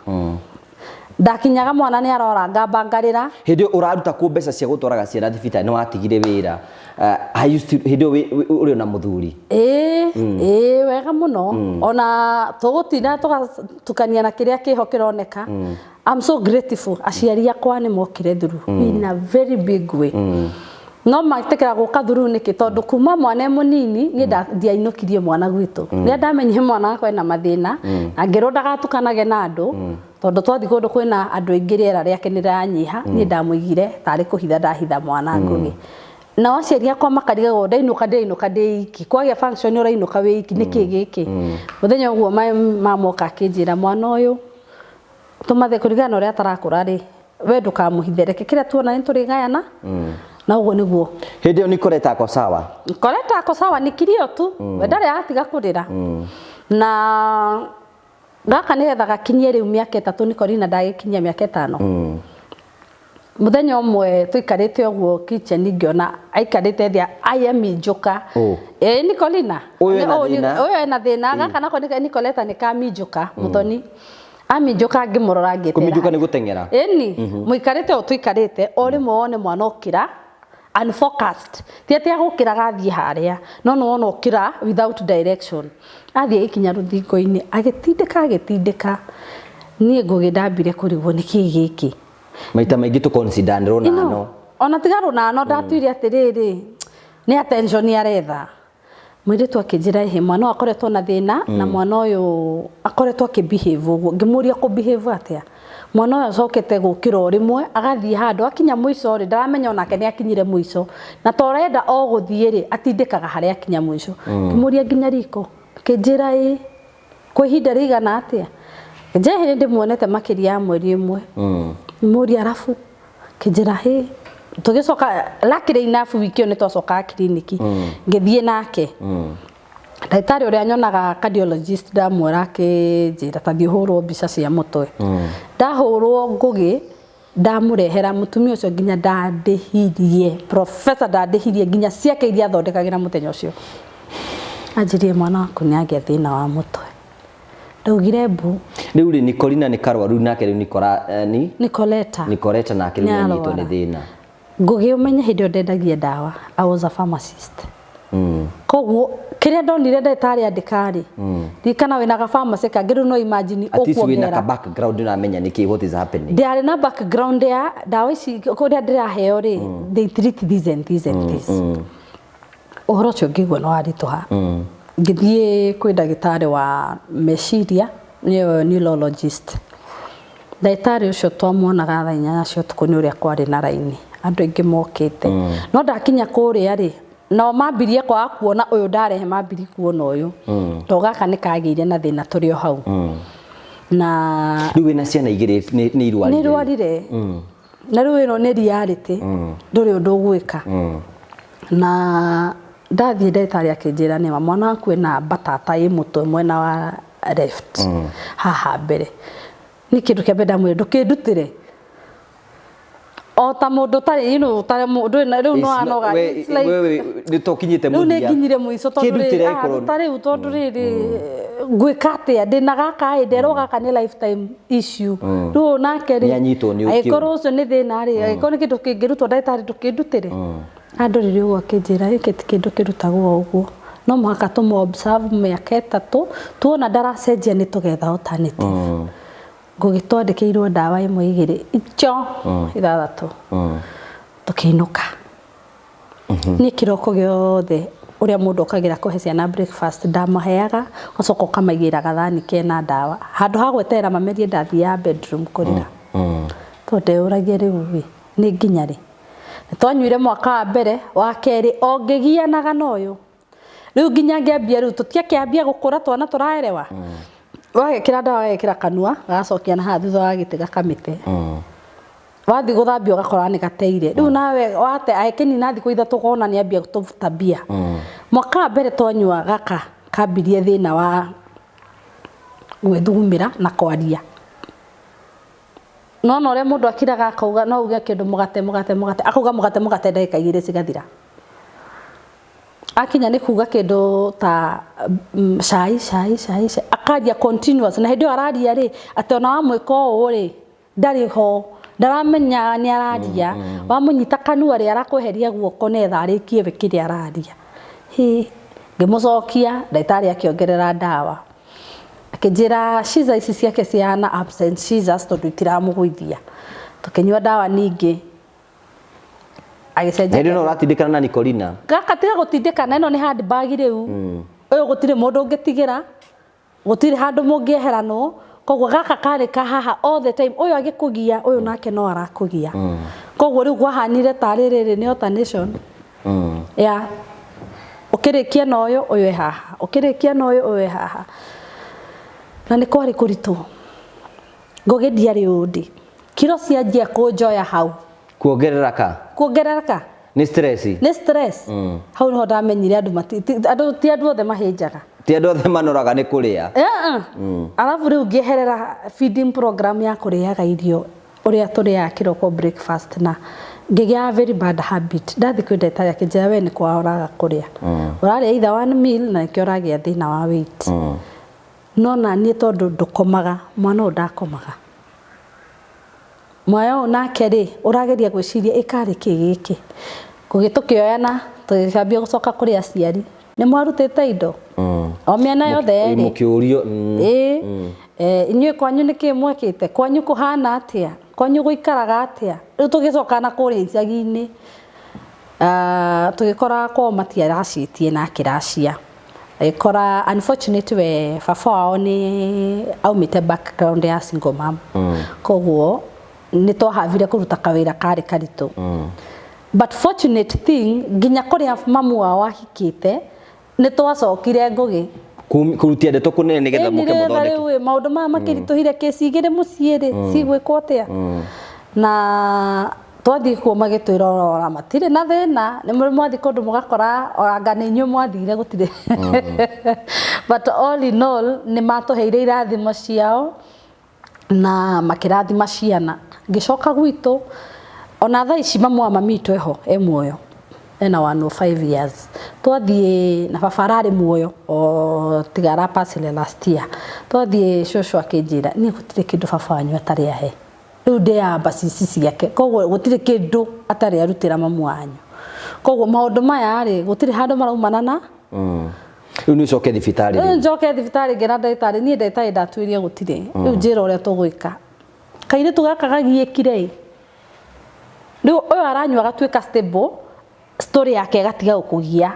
Ndakinyaga mwana nĩ arora ngamba ngarĩra. Hĩndĩ ĩyo ũraruta kũ mbeca cia gũtwaraga ciana thibitarĩ nĩ watigire wĩra. Are you still hĩndĩ ĩyo ũrĩ ona mũthuri? Ĩĩ, ĩĩ wega mũno. Ona tũgũtinda tũgatukania na kĩrĩa kĩho kĩroneka. I'm so grateful aciari akwa nĩ mokire through in a very big way. No metĩkĩra gũka through nĩkĩ? Tondũ kuma mwana e mũnini niĩ ndiainũkirie mwana gwitũ. Rĩrĩa ndamenyire mwana wakwa ena mathĩna na ngĩrwo ndagatukanage na andũ tondũ twathiĩ kũndũ kwĩna andũ aingĩ rĩera rĩake nĩ rĩranyiha, niĩ ndamũigire tarĩ kũhitha ndahitha mwana Ngũgĩ. Nao aciari akwa makarigagwo ndainũka ndĩrainũka ndĩ iki, kwagĩa function ũrainũka wĩ iki nĩkĩ gĩkĩ? Mũthenya ũguo mama oka akĩnjĩra mwana ũyũ tũmathe kũringana na ũrĩa atarakũra rĩ, we ndũkamũhithe reke kĩrĩa tuona nĩ tũrĩgayana na ũguo nĩguo. Hĩndĩ ĩyo Nicoleta ako sawa? Nicoleta ako sawa nĩ kilio tu, we ndarĩ atiga kũrĩra. Na gaka nĩgetha gakinyie rĩu mĩaka 3 Nicolina ndagĩkinyia mĩaka 5. Mũthenya ũmwe tũikarĩte ũguo kitchen ngĩona aikarĩte thĩ ayaminjũka. Ĩĩ Nicolina. Ũyũ ena thĩna. Ũyũ ena thĩna gaka nako Nicoleta nĩ kaminjũka mũthoni. Aminjũka ngĩmũrora ngĩtera. Kũminjũka nĩ gũteng'era. Ĩni mũikarĩte ũũ tũikarĩte o rĩmwe wone mwana okĩra unfocused. Ti atĩ agũkĩra gathiĩ harĩa no nĩ wona okĩra without direction. Athiĩ agĩkinya rũthingo-inĩ agĩtindĩka agĩtindĩka niĩ Ngũgĩ ndambire kũrigwo nĩkĩ gĩkĩ. Maita maingĩ tũ consider nĩ rũnano. Ona tiga rũnano ndatuire atĩrĩrĩ nĩ attention aretha. Mũirĩtu akĩnjĩra ĩhĩ mwana ũyũ akoretwo na thĩna na mwana ũyũ akoretwo akĩ behave ũguo. Ngĩmũria kũ behave atĩa? Mwana ũyũ acokete gũkĩra o rĩmwe agathiĩ handũ akinya mũico rĩ ndaramenya onake nĩ akinyire mũico na to ũrenda o gũthiĩ rĩ atindĩkaga harĩa akinya mũico. Ngĩmũria nginya riko akĩnjĩra ĩĩ. Kwa ihinda rĩigana atĩa? Ngĩnjĩra ĩhĩ nĩ ndĩmuonete makĩria ya mweri ũmwe. Ngĩmũria arabu? Akĩnjĩra hĩ. Tũgĩcoka luckily enough wiki ĩyo nĩ twacokaga kiriniki. Ngĩthiĩ nake. Ndagĩtarĩ ũrĩa nyonaga cardiologist ndamwĩra akĩnjĩra ta thiĩ ũhũrwo mbica cia mũtwe. Ndahũrwo Ngũgĩ ndamũrehera mũtumia ũcio nginya ndandĩhirie, professor ndandĩhirie nginya ciake iria athondekagĩra mũthenya ũcio. Anjĩrire mwana waku nĩ agĩa thĩna wa mũtwe. Ndaugire mbu. Rĩu rĩ Nicolina nĩ karwaru nake rĩu Nicola ni Nicoleta. Nicoleta nake rĩu nĩ anyitwo nĩ thĩna. Ngũgĩ ũmenye hĩndĩ ĩyo ndendagia ndawa. I was a pharmacist. Koguo kĩrĩa ndonire ndagĩtarĩ andĩka rĩ, ririkana wĩna ga pharmacy kangĩ rĩu no imagine At least wĩna ka background ũramenya nĩkĩ what is happening. Ndiarĩ na background ya ndawa ici kũrĩa ndĩraheo rĩ, they treat this and this and this. Ũhoro ũcio ngĩigua nĩ waritũha. Ngĩthiĩ kwĩ ndagĩtarĩ wa meciria nĩyo neurologist. Ndagĩtarĩ ũcio twamuonaga thaa 8 cia ũtukũ nĩ ũrĩa kwarĩ na raini andũ aingĩ mokĩte. No ndakinya kũrĩa rĩ, nao mambirie kwaga kuona ũyũ ndarehe mambirie kuona ũyũ. Tondũ gaka nĩ kagĩire na thĩna tũrĩ o hau. Na Rĩu wĩna ciana igĩrĩ nĩ irwarire. Nĩ irwarire. Na rĩu ĩno nĩ reality, ndũrĩ ũndũ ũgwĩka. Na ndathiĩ ndagĩtarĩ akĩnjĩra nĩma mwana waku ena mbatata ĩ mũtwe mwena wa left haha mbere. Nĩ kĩndũ kĩa mbere ndamwĩra ndũkĩndutĩre o ta mũndũ ũtarĩ, you know, ũtarĩ mũndũ rĩu no anoga. It's like Nĩ tũkinyĩte rĩu nĩ mũthia. Nginyire mũico tondũ Kĩndutĩre rĩ, ah, ĩkorwo- ta rĩu tondũ rĩrĩ ngwĩka atĩa ndĩna gaka ĩ nderwo gaka nĩ lifetime issue, rĩu nake rĩ Nĩanyitwo nĩ angĩkorwo ũcio nĩ thĩna rĩ, angĩkorwo nĩ kĩndũ kĩngĩrutwo, ndagĩtarĩ ndũkĩndutĩre. Andorire ũguo akĩnjĩra gĩkĩ ti kĩndũ kĩrutagwo ũguo, no mũhaka tũmũ observe mĩaka 3, tuona ndaracenjia nĩ tũgetha alternative. Ngũgĩ twandĩkĩirwo ndawa ĩmwe, igĩrĩ, icho ithathatũ, tũkĩinũka. Niĩ kĩroko gĩothe ũrĩa mũndũ okagĩra kũhe ciana breakfast ndamaheaga, ũgacoka ũkamaigĩra gathani kena ndawa, handũ ha gweterera mamerie ndathiaga bedroom kũrĩra, tondũ ndeyũragia rĩu rĩ nĩ nginya rĩ. Twanyuire mwaka wa mbere, wa kerĩ, o ngĩgianaga na ũyũ rĩu nginya ngĩambia rĩu tũtiakĩambia gũkũra twana tũraerewa. Wagekĩra ndawa wagekĩra kanua gagacokia na haha thutha wa gĩtĩ gakamĩte, wathiĩ gũthambia ũgakora nĩ gateire. Rĩu nawe wate agĩkĩnina thikũ 3 ũkona nĩ ambia tũtabia. Mwaka wa mbere twanyua gaka kambirie thĩna wa gwĩthugumĩra na kwaria. Nona ũrĩa mũndũ akiraga akauga, no uge kĩndũ mũgate mũgate mũgate, akauga mũgate mũgate ndagĩka 2 cigathira. Akinya nĩ kuga kĩndũ ta cai cai cai cai, akaria continuous, na hĩndĩ ĩyo araria rĩ, atĩ ona wamwĩka ũũ rĩ ndarĩ ho, ndaramenya nĩ araria. Wamũnyita kanua rĩ arakweheria guoko nĩgetha arĩkie we kĩrĩa araria. Hĩ, ngĩmũcokia ndagĩtarĩ akĩongerera ndawa, akĩnjĩra ciza ici ciake cihana absent seizures tondũ itiramũgũithia. Tũkĩnyua ndawa ningĩ agĩcenjia. Hĩndĩ ĩno ũratindĩkana na Nicolina. Gaka tiga gũtindĩkana, ĩno nĩ handbag rĩu. Ũyũ gũtirĩ mũndũ ũngĩtigĩra, gũtirĩ handũ mũngĩeheranwo, koguo gaka karĩ ka haha all the time. Ũyũ agĩkũgia ũyũ nake no arakũgia, koguo rĩu kwahanire tarĩ rĩrĩ nĩ alternation ya ũkĩrĩkia na ũyũ, ũyũ e haha, ũkĩrĩkia na ũyũ, ũyũ e haha, na nĩ kwarĩ kũritũ. Ngũgĩ ndiarĩ ũndĩ, kiro cianjia kũnjoya hau. Kuongerera ka? Kuongerereka. Nĩ stress. Nĩ stress. Hau niho ndamenyire andũ mati andũ ti andũ othe mahĩnjaga. Ti andũ othe manoraga nĩ kũrĩa. Eh. Arabu rĩu ngĩeherera feeding program ya kũrĩaga irio ũrĩa tũrĩaga kĩroko breakfast, na ngĩgĩa very bad habit. Ndathiĩ kwĩ ndagĩtarĩ akĩnjĩra we nĩ kwaga ũraga kũrĩa, ũrarĩa either one meal na nĩkĩo ũragĩa thĩna wa weight. No na niĩ tondũ ndũkomaga, mwana ũyũ ndakomaga, mwana ũyũ nake rĩ ũrageria gwĩciria ĩkarĩ kĩ gĩkĩ. Ngũgĩ tũkĩoyana tũgĩcambia gũcoka kũrĩ aciari, nĩ mwarutĩte indo o mĩena yothe yerĩ. Mũkĩũrio. Ĩĩ, inyuĩ kwanyu nĩ kĩ mwekĩte, kwanyu kũhana atĩa, kwanyu gũikaraga atĩa? Rĩu tũgĩcoka na kũrĩa icagi-inĩ, ah, tũgĩkora kwao matiaracĩtie na akĩracia, agĩkora unfortunately we baba wao nĩ aumĩte background ya single mom, koguo nĩ twahavire kũruta kawĩra karĩ karitũ. But fortunate thing, nginya kũrĩa mamu wao ahikĩte nĩ twacokire, Ngũgĩ. Kũrutia ndeto kũnene nĩgetha Ĩni mũke rĩetha mũthondeke. Rĩu ĩ, maũndũ maya makĩritũhire, kĩci igĩrĩ mũciĩ rĩ cigwĩkwo atĩa? Na twathiĩ kuo magĩtwĩra ora matirĩ na thĩna, nĩ mũrĩ mwathiĩ kũndũ mũgakora oranga nĩ inyuĩ mwathire gũtirĩ. But all in all nĩ matũheire irathimo ciao na makĩrathima ciana. Ngĩcoka gwitũ, ona thaa ici mamu wa mami witũ eho, e muoyo, ena 105 years. Twathiĩ na baba ararĩ muoyo o tiga arapacire last year. Twathiĩ cũcũ akĩnjĩra niĩ gũtirĩ kĩndũ baba wanyu atarĩ ahe, rĩu ndĩaga mbacici ciake, koguo gũtirĩ kĩndũ atarĩ arutĩra mamu wanyu, koguo maũndũ maya rĩ gũtirĩ handũ maraumana na Rĩu nĩ ũcoke thibitarĩ rĩu rĩu. Njoke thibitarĩ ngĩra ndagĩtarĩ, niĩ ndagĩtarĩ ndatuĩria gũtirĩ, rĩu njĩra ũrĩa tũgwĩka. Kairĩtu gaka gagiĩkire ĩ, rĩu ũyũ aranyua agatuĩka stable, story yake ĩgatiga gũkũgia,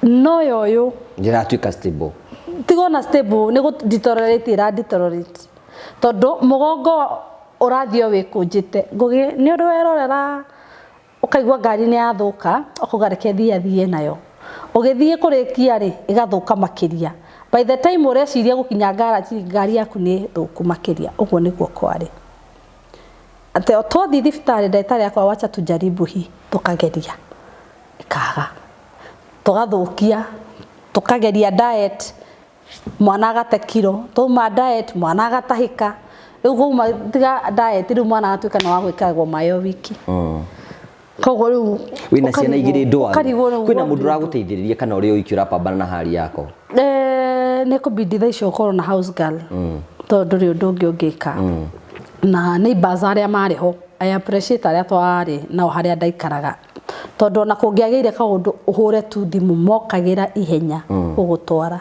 no yo ũyũ Ndĩratuĩka stable. Tiga ona stable, nĩ gũ deteriorate ĩra deteriorate, tondũ mũgongo ũrathiĩ o wĩkũnjĩte. Ngũgĩ nĩ ũndũ werorera ũkaigua ngari nĩ yathũka, ũkauga reke thiĩ athiĩ nayo, ũgĩthiĩ kũrĩkia rĩ ĩgathũka makĩria. By the time ũreciria gũkinya garage, ngari yaku nĩ thũku makĩria. Ũguo nĩguo kwarĩ. Atĩ o twathiĩ thibitarĩ, ndagĩtarĩ akwa, wacha tujaribu hii, tũkageria ĩkaga, tũgathũkia, tũkageria diet, mwana agate kiro, twauma diet mwana agatahĩka. Rĩu kwauma tiga diet, rĩu mwana agatuĩka nĩ wa gwĩkagwo maĩ o wiki. Koguo rĩu Wĩna ciana ũkarigwo- igĩrĩ ndwaru. Ũkarigwo rĩu Kwĩna mũndũ what do you do? ũragũteithĩrĩria kana ũrĩ ũiki ũrapambana na hali yako? Eh, nĩ kũbidi thaa icio ũkorwo na house girl, tondũ ndũrĩ ũndũ ũngĩ ũngĩka. Na neighbors arĩa marĩ ho, I appreciate arĩa twarĩ nao harĩa ndaikaraga, tondũ ona kũngĩagĩire kaũndũ ũhũre tu thimũ, mokagĩra ihenya gũgũtwara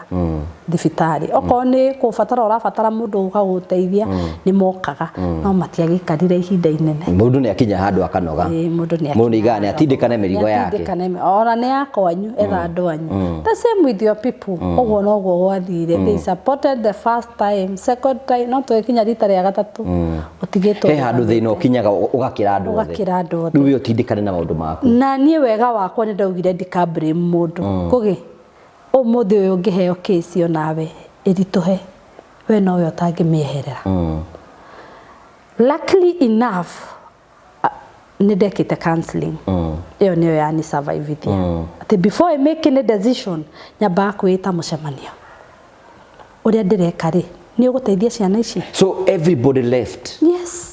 thibitarĩ. Okorwo nĩ kũbatara ũrabatara mũndũ ũka gũgũteithia, nĩ mokaga, no matiagĩikarire ihinda inene. Mũndũ nĩ akinya handũ akanoga. Ĩĩ, mũndũ nĩ Mũndũ nĩ aigaga nĩ atindĩkane mĩrigo yake. Nĩatindĩkane ona nĩ ya kwanyu, etha andũ anyu. The same with your people. Ũguo noguo gwathire. They supported the first time, second time, no tũgĩkinya rita rĩa gatatũ ũtigĩtwo. He handũ thĩna ũkinyaga ũgakĩra andũ othe. Ũgakĩra andũ othe. Rĩu we ũtindĩkane na maũndũ maku. Na niĩ wega wakwa nĩ ndaugire ndika blame mũndũ. Ngũgĩ, ũmũthĩ ũyũ ũngĩheo case onawe ĩritũhe, we nowe ũtangĩmĩeherera. Luckily enough, nĩ ndekĩte counseling. Ĩyo nĩyo yani survivithia, atĩ before I make any decision, nyambaga kwĩĩta mũcemanio, ũrĩa ndĩreka rĩ, nĩ ũgũteithia ciana ici? So everybody left? Yes.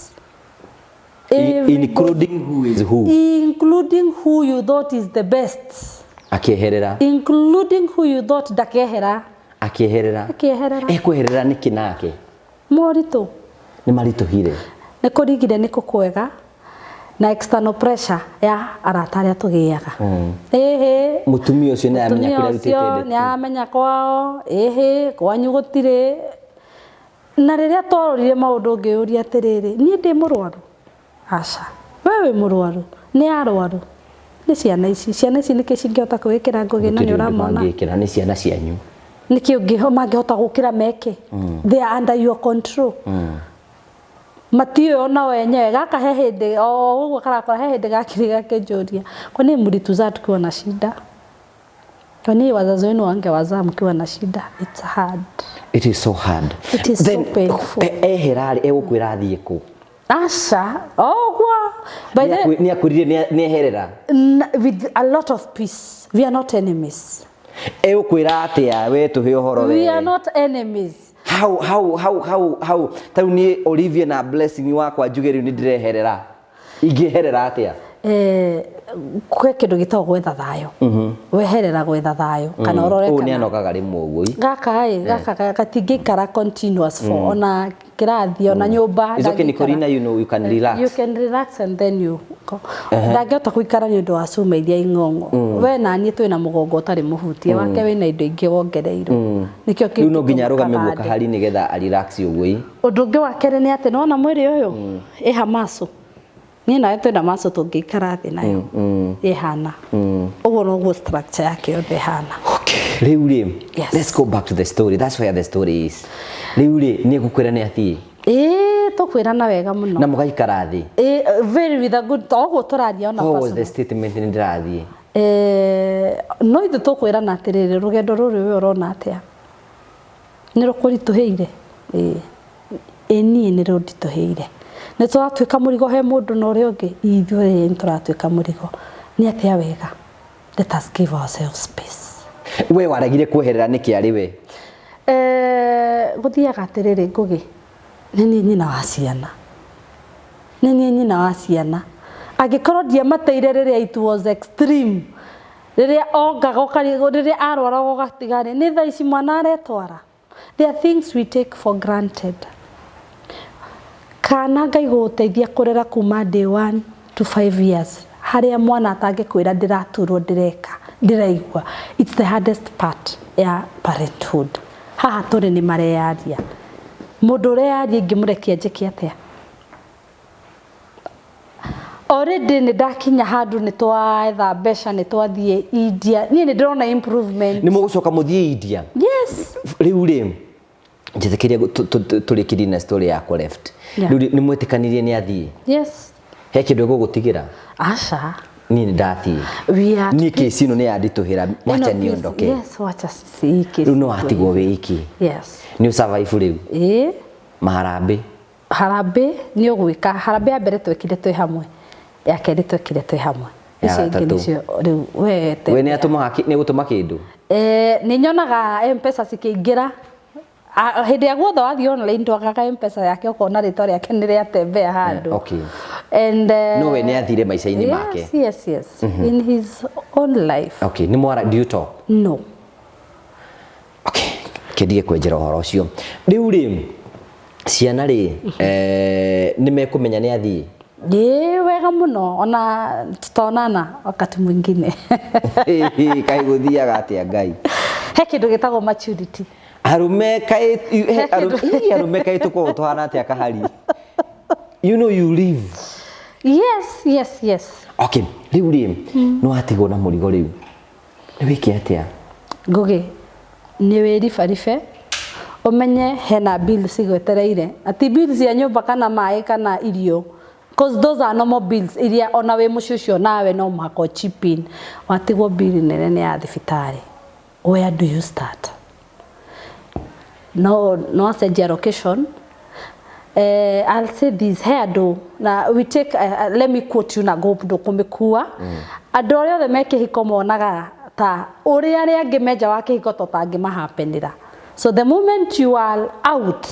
Including who is who? Including who you thought is the best. Akĩeherera. Including who you thought ndakehera. Akĩeherera. Akĩeherera. Ekweherera nĩkĩ nake? Moritũ. Nĩ maritũhire. Nĩ kũrigire nĩ kũkwega na external pressure ya arata arĩa tũgĩaga. Ĩhĩ. Mũtumia ũcio nĩ aramenya Mũtumia kũrĩa ũcio arutĩte. Nĩ aramenya kwao, ĩhĩ, kwanyu gũtirĩ. Na rĩrĩa twarorire maũndũ, ngĩyũria atĩrĩrĩ, niĩ ndĩ mũrwaru? Aca. We wĩ mũrwaru? Nĩ arwaru? Nĩ ciana ici. Ciana ici nĩkĩ cingĩhota kwĩĩkĩra, Ngũgĩ, na nĩ ũramona? Mangĩkĩra nĩ ciana cianyu. Nĩkĩ mangĩhota gũkĩra meke? They are under your control. Matiũĩ onao enyewe. Gaka he hĩndĩ o ũguo karakora, he hĩndĩ gakiri gakĩnjũria, "Kwani mlituzaa tukiwa na shida? Kwani wazazi wenu wangewazaa mkiwa na shida?" It's hard. It is so hard. It is so Then, painful. Ehera rĩ, egũkwĩra athiĩ kũ? Aca, ũguo by the Nĩ akwĩrire nĩ eherera? With a lot of peace. We are not enemies. Egũkwĩra atĩa? We tũhe ũhoro. We we are not enemies. How tarĩu niĩ Olivia na Blessing wakwa njuge rĩu nĩ ndĩreherera, ingĩherera atĩa? Eh, kwĩ kĩndũ gĩtagwo gwetha thayũ. Weherera gwetha thayũ kana ũrore Ũũ nĩ kana anogaga rĩmwe ũguo ii. Gaka ĩ, gaka gatingĩikara continuous for ona kĩrathi ona nyũmba. It's okay. Ndangĩikara. Nicolina, you know you can relax. You can relax and then you go. Ndangĩhota gũikara nĩ ũndũ wa cuma iria ing'ong'o. We na niĩ twĩna mũgongo ũtarĩ mũhutie, wake wĩna indo ingĩ wongereirwo, nĩkĩo Rĩu no nginya kĩngĩtũma arũgame guo karande. kahari nĩgetha a relax ũguo ii. Ũndũ ũngĩ wa kerĩ nĩ atĩ nĩwona mwĩrĩ ũyũ ĩha maco, niĩ nawe twĩna maco tũngĩikara thĩ nayo ĩhana ũguo, noguo structure yake yothe ĩhana. Okay, rĩu rĩ, Yes. let's go back to the story. That's where the story is. Rĩu rĩ, nĩ egũkwĩra nĩ athiĩ? Ĩĩ, tũkwĩrana wega mũno. Na mũgaikara thĩ? Ĩĩ, very with a good, to ũguo tũraria ona What was the personal. statement, nĩ ndĩrathiĩ? Eh, no ithuĩ tũkwĩrana atĩrĩrĩ, rũgendo rũrũ we ũrona atĩa? Nĩ rũkũritũhĩire? Ĩĩ. Ĩ niĩ nĩ rũnditũhĩire. Nĩ tũratuĩka mũrigo he mũndũ na ũrĩa ũngĩ? Ithuĩ nĩ tũratuĩka mũrigo. Nĩ atĩa wega? Let us give ourselves space. We waregire kweherera nĩkĩ arĩ we? Eh, gũthiaga atĩrĩrĩ, Ngũgĩ, nĩ niĩ nyina wa ciana, nĩ niĩ nyina wa ciana. Angĩkorwo ndiamateire rĩrĩa it was extreme, rĩrĩa ongaga ũkarigwo, rĩrĩa arwaraga ũgatiga rĩ, nĩ thaa ici mwana aretwara. There are things we take for granted. Kana Ngai gũgũteithia kũrera kuma day 1 to 5 years, harĩa mwana atangĩkwĩra ndĩraturwo, ndĩreka, ndĩraigua, it's the hardest part ya parenthood. Haha tũrĩ nĩ mareyaria. Mũndũ ũreyaria ingĩmũrekia njĩke atĩa? Already nĩ ndakinya handũ nĩ twetha mbeca, nĩ twathiĩ India, niĩ nĩ ndĩrona improvement. Nĩ mũgũcoka mũthiĩ India? Yes. Rĩu rĩ, njĩtĩkĩrie tũrĩkĩrie na story yakwa left. Rĩu rĩ, nĩ mwetĩkanirie nĩ athiĩ? Yes. He kĩndũ egũgũtigĩra? Aca. Niĩ nĩ ndathiĩ. We are Niĩ kesi ĩno nĩ yanditũhĩra, wacha Ĩno niondoke. Yes, wacha sisi hii kesi. Rĩu no watigwo wĩ iki. Yes. Nĩ ũsurvive rĩu. Ĩĩ. Maharambĩ. Harambĩ nĩ ũgwĩka. Harambĩ ya mbere twekire twĩ hamwe. Ya kerĩ twekire twĩ hamwe. Ya Icio ingĩ gatatũ. nĩcio rĩu we We nĩ atũmaga nĩ egũtũma kĩndũ? Nĩ nyonaga M-Pesa cikĩingĩra. Hĩndĩ ĩrĩa guothe wathiĩ online ndwagaga M-Pesa yake ũkona rĩtwa rĩake nĩ rĩatembea handũ. Okay. And No we nĩ athire maica-inĩ make. Yes. In his own life. Okay, nĩ mwara, do you talk? No. Okay, kĩndige kwenjera ũhoro ũcio. Rĩu rĩ, ciana rĩ, nĩ mekũmenya nĩ athiĩ? Ĩĩ wega mũno, ona tutaonana wakati mwingine. Kaĩ gũthiaga atĩa Ngai? He kĩndũ gĩtagwo maturity. Arũme kaĩ, He kĩndũ- arũme kaĩ tũkoragwo tũhana atĩa kahari? You know you live. Yes. Okay, rĩu rĩ, nĩ watigwo na mũrigo rĩu. Nĩ wĩke atĩa? Ngũgĩ, nĩ wĩribaribe, ũmenye hena bills cigwetereire. Ati bills ya nyũmba kana maĩ kana irio. Because those are normal bills iria ona wĩ mũciĩ ũcio nawe no mũhaka chip in. Watigwo bill nene nĩ ya thibitarĩ. Where do you start? No, no acenjia location. I'll say this, he andũ na we take, let me quote you na go ndũkũmĩkua. Andũ arĩa othe me kĩhiko monaga ta ũrĩa arĩa angĩ me nja wa kĩhiko ta ũtangĩmahapenĩra. So the moment you are out,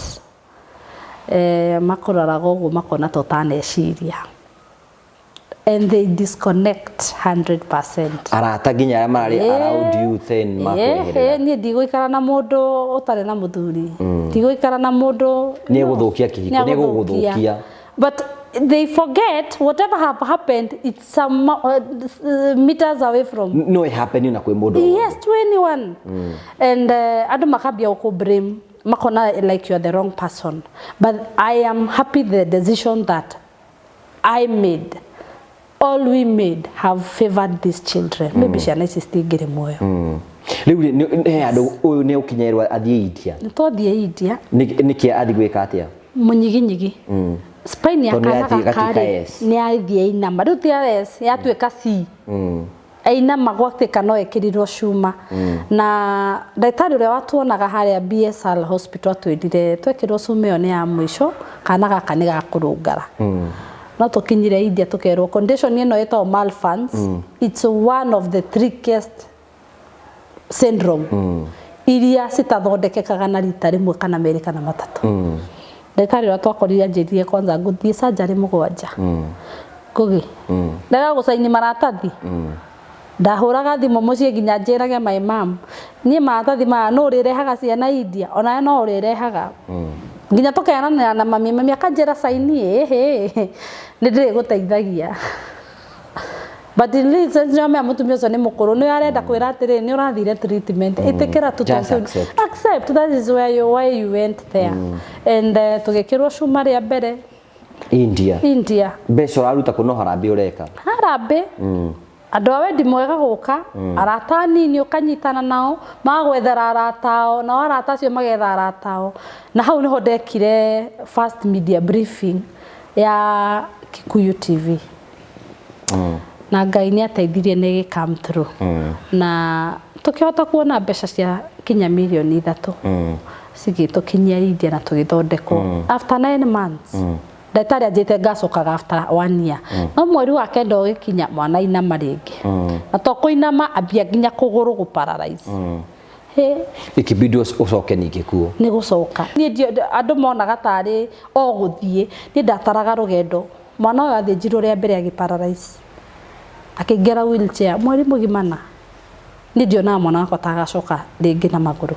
makũroraga ũguo makona ta ũtaneciria. And they disconnect 100%. Arata nginya arĩa mararĩ around you then makweherera. Niĩ ndigũikara na mũndũ ũtarĩ na mũthuri. Ndigũikara na mũndũ Nĩ egũthũkia kĩhiko, nĩ egũgũthũkia. But they forget whatever have happened, it's some meters away from. No it happen na kwĩ mũndũ. Yes, to anyone. And andũ makambia gũkũ blame, makona like you are the wrong person. But I am happy the decision that I made, all we made have favored these children. Maybe ciana ici citingĩrĩ muoyo. Rĩu rĩ, he andũ ũyũ nĩ ũkinyerwo athiĩ India. Nĩ twathiĩ India. Nĩkĩ athiĩ gwĩka atĩa? Mũnyiginyigi. Spine ya Tondũ kana yathiĩ gaka ĩgatuĩka rĩ, S. nĩ yathiĩ inama. Rĩu ti S, yatuĩka C. Ainama gwatuĩka no ĩkĩrirwo cuma. Na ndagĩtarĩ ũrĩa watuonaga harĩa BSL hospital atwĩrire twekĩrwo cuma ĩyo nĩ ya mũico, kana gaka nĩ gakũrũngara. No tũkinyire India tũkerwo condition ĩno ĩtagwo Marfan's, it's one of the trickiest syndrome iria citathondekekaga na rita rĩmwe kana merĩ kana matatũ. Ndagĩtarĩ ũrĩa twakorire anjĩrire kwanza ngũthiĩ surgery 7. Ngũgĩ. Ndaga gũcaini maratathi. Ndahũraga thimũ mũciĩ nginya njĩrage my mom, niĩ maratathi maya nũ ũrĩrehaga ciana India, onawe no ũrĩrehaga. Nginya tũkeranĩra na mami, mami akanjĩra caini ĩhĩ, nĩ ndĩrĩgũteithagia. But in real sense, nĩ mũtumia ũcio nĩ mũkũrũ, nĩ arenda kwĩra atĩrĩ, nĩ ũrathire treatment, ĩtĩkĩra tu Just tondũ accept. Accept, that is where you, why you went there. And tũgĩkĩrwo cuma rĩa mbere India. India. Mbeca ũraruta kũ no harambĩ ũreka? Harambĩ. Andũ a wendi mwega gũka, arata anini ũkanyitana nao, magwethera arata ao, nao arata acio magetha arata ao. Na hau nĩho ndekire first media briefing ya Kikuyu TV. Na Ngai nĩ ateithirie nĩ ĩgĩ come through. Na tũkĩhota kuona mbeca cia kinya mirioni 3. Cigĩtũkinyia India na tũgĩthondekwo. After 9 months. Ndagĩtarĩ anjĩte ngacokaga after 1 year. No mweri wa kenda ũgĩkinya mwana inama rĩngĩ. Na to kũinama ambia nginya kũgũrũ gũ paralyze. He. Ikibidi ũcoke ningĩ kuo. Nĩ gũcoka. Niĩ andũ monaga tarĩ o gũthiĩ. Niĩ ndataraga rũgendo. Mwana ũyũ athĩnjirwo rĩa mbere agĩ paralyze. Akĩingĩra wheelchair mweri mũgima na. Niĩ ndionaga mwana wakwa ta agacoka rĩngĩ na magũrũ.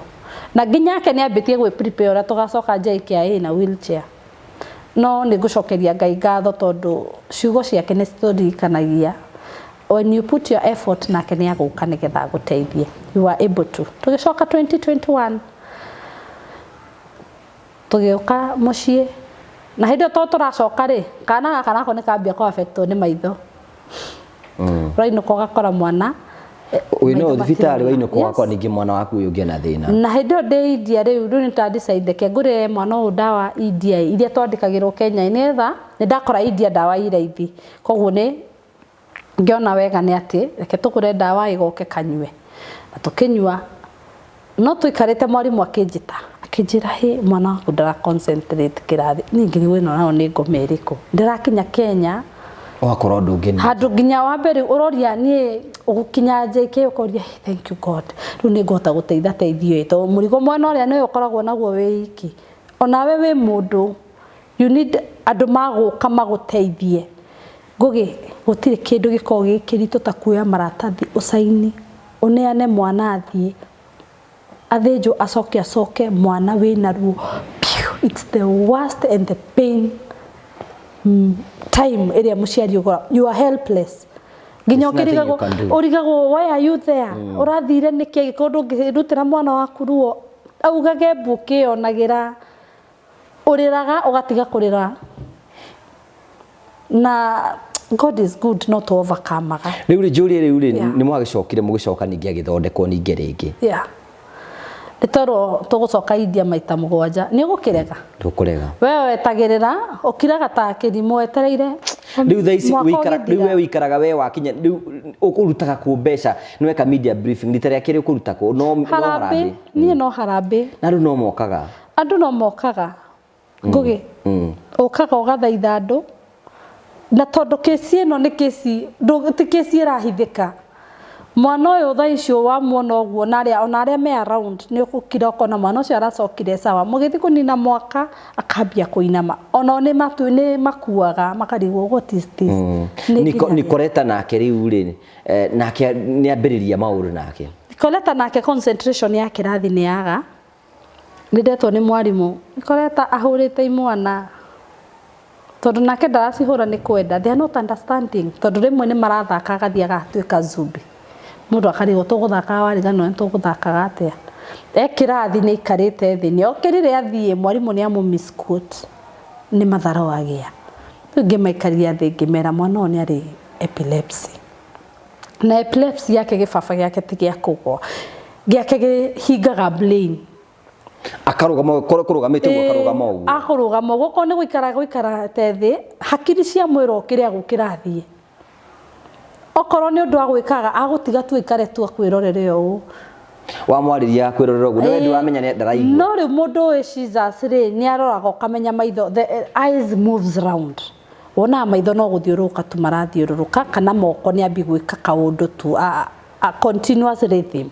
Na nginya ake nĩ ambĩtie gwĩ prepare ũrĩa tũgacoka JKIA na wheelchair. No nĩ ngũcokeria Ngai ngatho tondũ ciugo ciake nĩ citũririkanagia. When you put your effort nake nĩ agũka nĩgetha agũteithie. You are able to. Tũgĩcoka 2021. Tũgĩũka mũciĩ. Na hĩndĩ ĩyo tondũ tũracoka rĩ, kana gaka nako nĩ kambia kũ affectwo nĩ maitho. Ũrainũka ũgakora mwana, Wĩna maitho thibitarĩ matirona. wainũka ũgakora Yes. ningĩ mwana waku ũyũ ũngĩ ena thĩna. Na hĩndĩ ĩyo ndĩ India rĩu, rĩu nĩ ta decide reke ngũrĩre mwana ũyũ ndawa India iria twandĩkagĩrwo Kenya nĩgetha nĩ ndakora India ndawa i raithi. Koguo nĩ Ngĩona wega nĩ atĩ reke tũgũre ndawa ĩgoke kanyue. Na tũkĩnyua no tũikarĩte mwarimũ akĩnjĩta akĩnjĩra hĩ mwana waku ndara concentrate kĩrathi. Niĩ ngĩrigwo ĩno nayo nĩ ngoma ĩrĩkũ. Ndĩrakinya Kenya Ũgakorwo ũndũ ũngĩ. Handũ nginya wa mbere ũroria niĩ ũgũkinya JK ũkoria "Hey, thank you God rĩu nĩ ngũhota gũteitha teithio ĩ tondũ mũrigo mwena ũrĩa nĩwe ũkoragwo naguo wĩ iki onawe wĩ mũndũ you need andũ magũka magũteithie. Ngũgĩ gũtirĩ kĩndũ gĩkoragwo gĩ kĩritũ ta kuoya maratathi ũcaini ũneane mwana athiĩ athĩnjwo acoke acoke mwana wĩna ruo piũ. It's the worst and the pain time ĩrĩa mũciari ũgora you are helpless nginya There's nothing you ũkĩrigagwo can do. ũrigagwo why are you there ũrathire nĩkĩ angĩkorwo ndũngĩrutĩra mwana waku ruo augage mbu ũkĩyonagĩra ũrĩraga ũgatiga kũrĩra na God is good no tũ overcome-aga. Rĩu rĩ njũrie rĩu rĩ nĩ mwagĩcokire mũgĩcoka ningĩ agĩthondekwo ningĩ rĩngĩ? Yeah. Nĩ twerwo tũgũcoka India maita 7 nĩ ũgũkĩrega? Ndũkũrega. We wetagĩrĩra ũkiraga ta kĩrimũ wetereire Rĩu thaa ici mwaka wĩikara rĩu ũgĩthira. we wĩikaraga we wakinya rĩu ũkũrutaga kũ mbeca nĩ weka media briefing rita rĩa kerĩ ũkũruta kũ no no Harambĩ, harambĩ niĩ no harambĩ. Na andũ no mokaga? Andũ no mokaga Ngũgĩ ũkaga ũgathaitha andũ na tondũ kĩci ĩno nĩ kĩci ti kĩci ĩrahithĩka mwana ũyũ thaa icio wamuona ũguo na arĩa ona arĩa me around nĩ ũgũkira ũkona mwana ũcio aracokire sawa mũgĩthiĩ kũnina mwaka akambia kũinama onao nĩ matu nĩ makuaga makarigwo what is this. Nĩ nginya rĩ? Nicoleta nake rĩu rĩ nake nĩ ambĩrĩria maũndũ nake. Nicoleta nake concentration ya kĩrathi nĩ yaga. Nĩ ndetwo nĩ mwarimũ Nicoleta ahũrĩte imwana tondũ nake ndaracihũra nĩ kwenda they are not understanding tondũ rĩmwe nĩ marathaka agathiĩ agatuĩka zubi mũndũ akarigwo tũgũthakaga wariganĩrwo nĩ tũgũthakaga atĩa e kĩrathi nĩ aikarĩte thĩ nĩ okĩrire athiĩ mwarimũ nĩ amũ misquote nĩ matharau agĩa rĩu ngĩmaikaria thĩ ngĩmera mwana ũyũ nĩ arĩ epilepsy na epilepsy yake gĩbaba gĩake ti gĩa kũgwa gĩake kĩhingaga brain Akarũgama korwo kũrũgamĩte ũguo akarũgama ũguo. Akũrũgama ũguo okorwo nĩ gũikara gũikarate thĩ hakiri cia mwĩra ũkĩre agũkĩra athiĩ okorwo nĩ ũndũ agwĩkaga agũtiga tu aikare tu akwĩrorere ũũ. Wamwarĩria akwĩrorera ũguo nĩwe ndũramenya nĩ ndaraigua. No rĩu mũndũ ũĩ scissors rĩ nĩ aroraga ũkamenya maitho the eyes moves round wonaga maitho no gũthiũrũrũka tu marathiũrũrũka kana moko nĩ ambi gwĩka kaũndũ tu a continuous rhythm.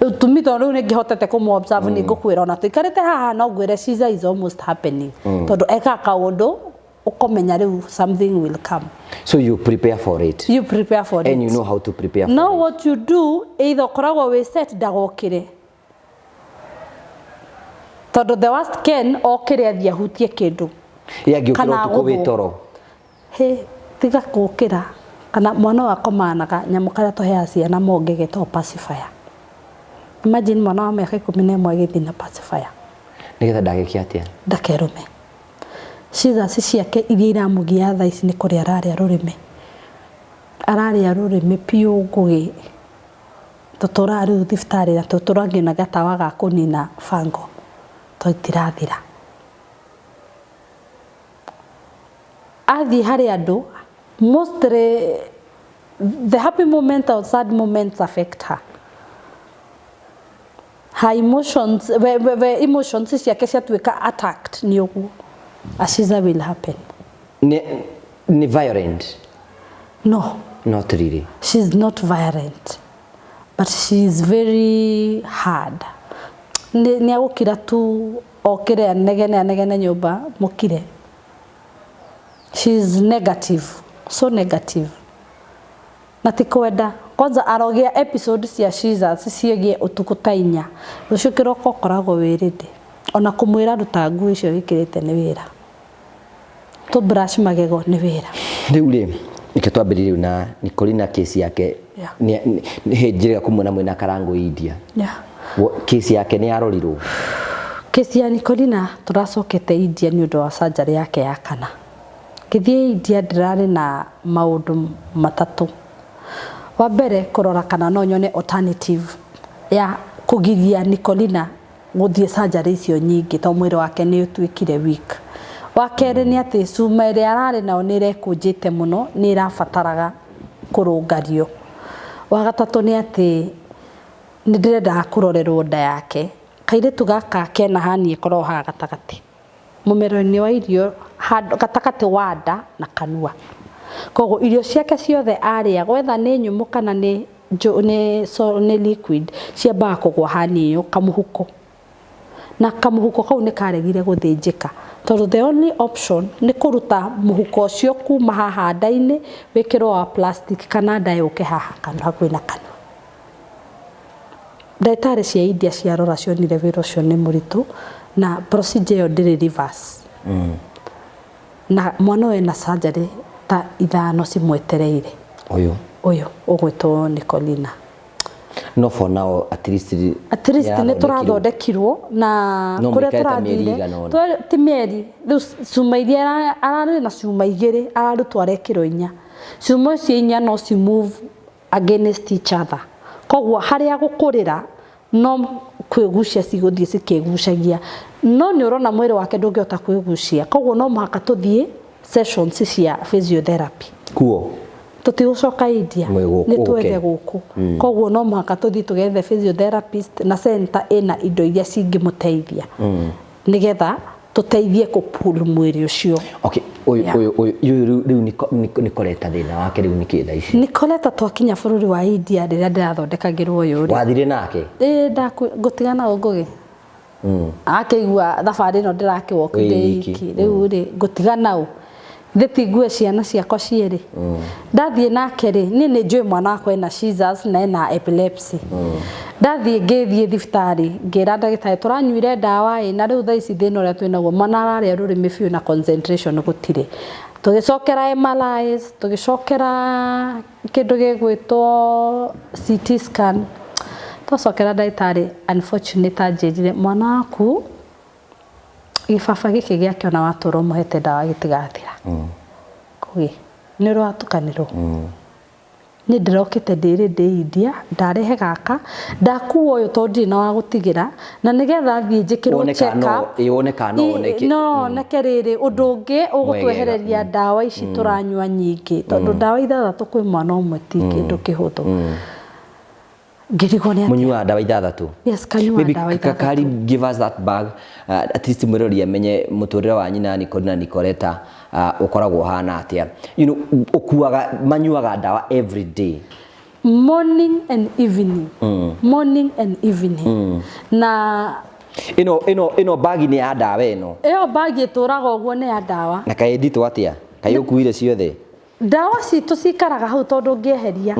Rĩu tũmitho rĩu nĩ ngĩhotete kũmũ observe nĩ ngũkwĩra ona tũikarĩte haha no ngwĩre scissor is almost happening tondũ ekaga kaũndũ ũkomenya rĩu something will come. So you prepare for it. You prepare for it. And you know how to prepare for No it. what you do either ũkoragwo wĩ set ndagokĩre tondũ the worst can okĩre athiĩ ahutie kĩndũ. Ĩ angĩũkĩra Kana ũtukũ wĩ agũthwo. toro? Hĩ tiga gũkĩra kana mwana ũyũ akomanaga nyamũ karĩa tũheaga ciana monge getagwo pacifier. Imagine mwana wa mĩaka 11 agĩthiĩ na pacifier. Nĩgetha ndageke atĩa? Ndakerũme. Scissors ciake iria iramũgia thaa ici nĩ kũrĩa ararĩa rũrĩmĩ. Ararĩa rũrĩmĩ piũ ngũgĩ. Tũtũraga rĩu thibitarĩ na tũtũraga na gatawa ga kũnina bango tondũ itirathira. Athiĩ harĩ andũ mostly the happy moment or sad moments affect her. Her emotions, we, we, we emotions ciake ciatuĩka attacked nĩ ũguo. A seizure will happen. Nĩ, nĩ violent? No. Not really. She's not violent, but she is very hard. Nĩ, nĩ agũkira tu okĩre anegene anegene nyũmba mũkire. She is negative, so negative. Na ti kwenda kwanza arogĩa episode cia scissors ciĩgiĩ ũtukũ ta 4 rũciũ kĩroko ũkoragwo wĩ ready ona kũmwĩra ruta nguo icio wĩkĩrĩte nĩ wĩra tũ brush magego nĩ wĩra. Rĩu rĩ reke twambĩrĩrie rĩu na Nicolina case yake nĩ njĩrĩga kũmuona mwĩna Karangũ India. Case yake nĩ yarorirwo? Case ya Nicolina tũracokete India nĩ ũndũ wa surgery yake ya kana. Ngĩthiĩ India ndĩrarĩ na maũndũ matatũ. Wa mbere kũrora kana no nyone alternative ya kũgiria Nicolina gũthiĩ surgery icio nyingĩ tondũ mwĩrĩ wake nĩ ũtuĩkire weak. Wa kerĩ nĩ atĩ cuma ĩrĩa ararĩ nayo nĩ ĩrekũnjĩte mũno nĩ ĩrabataraga Kũrũngario. Wa gatatũ nĩ atĩ nĩ ndĩrendaga kũrorerwo nda yake. Kairĩtu gaka kena hernia ĩkoragwo haha gatagatĩ. Mũmero-inĩ wa irio handũ gatagatĩ wa nda na kanua. Koguo irio ciake ciothe arĩa gwetha nĩ nyũmũ kana nĩ nĩ so, nĩ liquid ciambaga kũgwa hernia ĩyo kamũhuko. Na kamũhuko kau nĩ karegire gũthĩnjĩka tondũ the only option nĩ kũruta mũhuko ũcio kuma haha nda-inĩ wĩkĩrwo wa plastic kana nda yũke haha kanua hakuhĩ na kanua. Ndagĩtarĩ cia India ciarora cionire wĩra ũcio nĩ mũritũ na procedure ĩyo ndĩrĩ reverse. Na mwana ũyũ ena surgery ta ithano cimwetereire. Ũyũ. Ũyũ ũgwĩtwo Nicolina. No for now at least At least nĩ tũrathondekirwo na No kũrĩa mũikare ta mĩeri tũrathire ĩigana ũna. Ti mĩeri rĩu cuma iria ararĩ na cuma igĩrĩ ararutwo arekĩrwo inya. Cuma icio inya no ci move against each other. Koguo harĩa gũkũrĩra no kwĩgucia cigũthiĩ cikĩgucagia. No nĩ ũrona mwĩrĩ wake ndũngĩhota kwĩgucia. Koguo no mũhaka tũthiĩ sessions cia physiotherapy. Kuo. Tũtigũcoka India. Mwĩ gũkũ, Nĩ twethe gũkũ. Koguo no mũhaka tũthiĩ tũgethe physiotherapist na center ĩna indo iria cingĩmũteithia. Nĩgetha tũteithie kũ pull mwĩrĩ ũcio. Okay, ũyũ ũyũ ũyũ ũyũ rĩu Nicoleta thĩna wake rĩu nĩ kĩ thaa ici? Nicoleta twakinya bũrũri wa India rĩrĩa ndĩrathondekagĩrwo ũyũ rĩ. Wathire nake? Ĩĩ ngũtigana ũ Ngũgĩ. Akĩigua thabarĩ ĩno ndĩrakĩ walk ndĩ iki rĩu rĩ ngũtigana ũ. Githĩ ti ngue ciana ciakwa cierĩ. Ndathiĩ nake rĩ, niĩ nĩ njũĩ mwana wakwa ena seizures na ena epilepsy. Ndathiĩ ngĩthiĩ thibitarĩ ngĩra ndagĩtarĩ tũranyuire ndawa ĩ na rĩu thaa ici thĩna ũrĩa twĩnaguo mwana ararĩa rũrĩmĩ biũ na concentration gũtirĩ. Tũgĩcokera MRIs, tũgĩcokera kĩndũ gĩgwĩtwo CT scan. Twacokera ndagĩtarĩ unfortunately anjĩrire mwana waku gĩbaba gĩkĩ gĩake ona watũra ũmũhete ndawa gĩtigathira. Ngũgĩ nĩ ũratukanĩrwo. Niĩ ndĩrokĩte ndĩrĩ ndĩ India, ndarehe gaka, ndakua ũyũ tondũ ndirĩ na wa gũtigĩra, na nĩgetha thiĩ njĩkĩrwo Wone kana check up, ĩ, wone kana no woneke. No oneke rĩrĩ, ũndũ ũngĩ ũgũtwehereria ndawa ici tũranyua nyingĩ, tondũ ndawa ithathatũ kwĩ mwana ũmwe ti kĩndũ kĩhũthũ. Ngĩrigwo nĩ atĩa. Mũnyuaga ndawa ithathatũ? Yes, kanyuaga Maybe ndawa ithathatũ. Kakari give us that bag at least mwĩrori amenye mũtũrĩre wa nyina Nicole na Nicoleta ũkoragwo ũhana atĩa. You know, ũkuaga manyuaga ndawa every day. Morning and evening. Morning and evening. Na Ĩno ĩno ĩno bagi nĩ ya ndawa ĩno. Ĩyo bagi ĩtũraga ũguo nĩ ya ndawa. Na kaĩ nditũ atĩa? Kaĩ ũkuire ciothe? Ndawa citũ cikaraga hau tondũ ũngĩeheria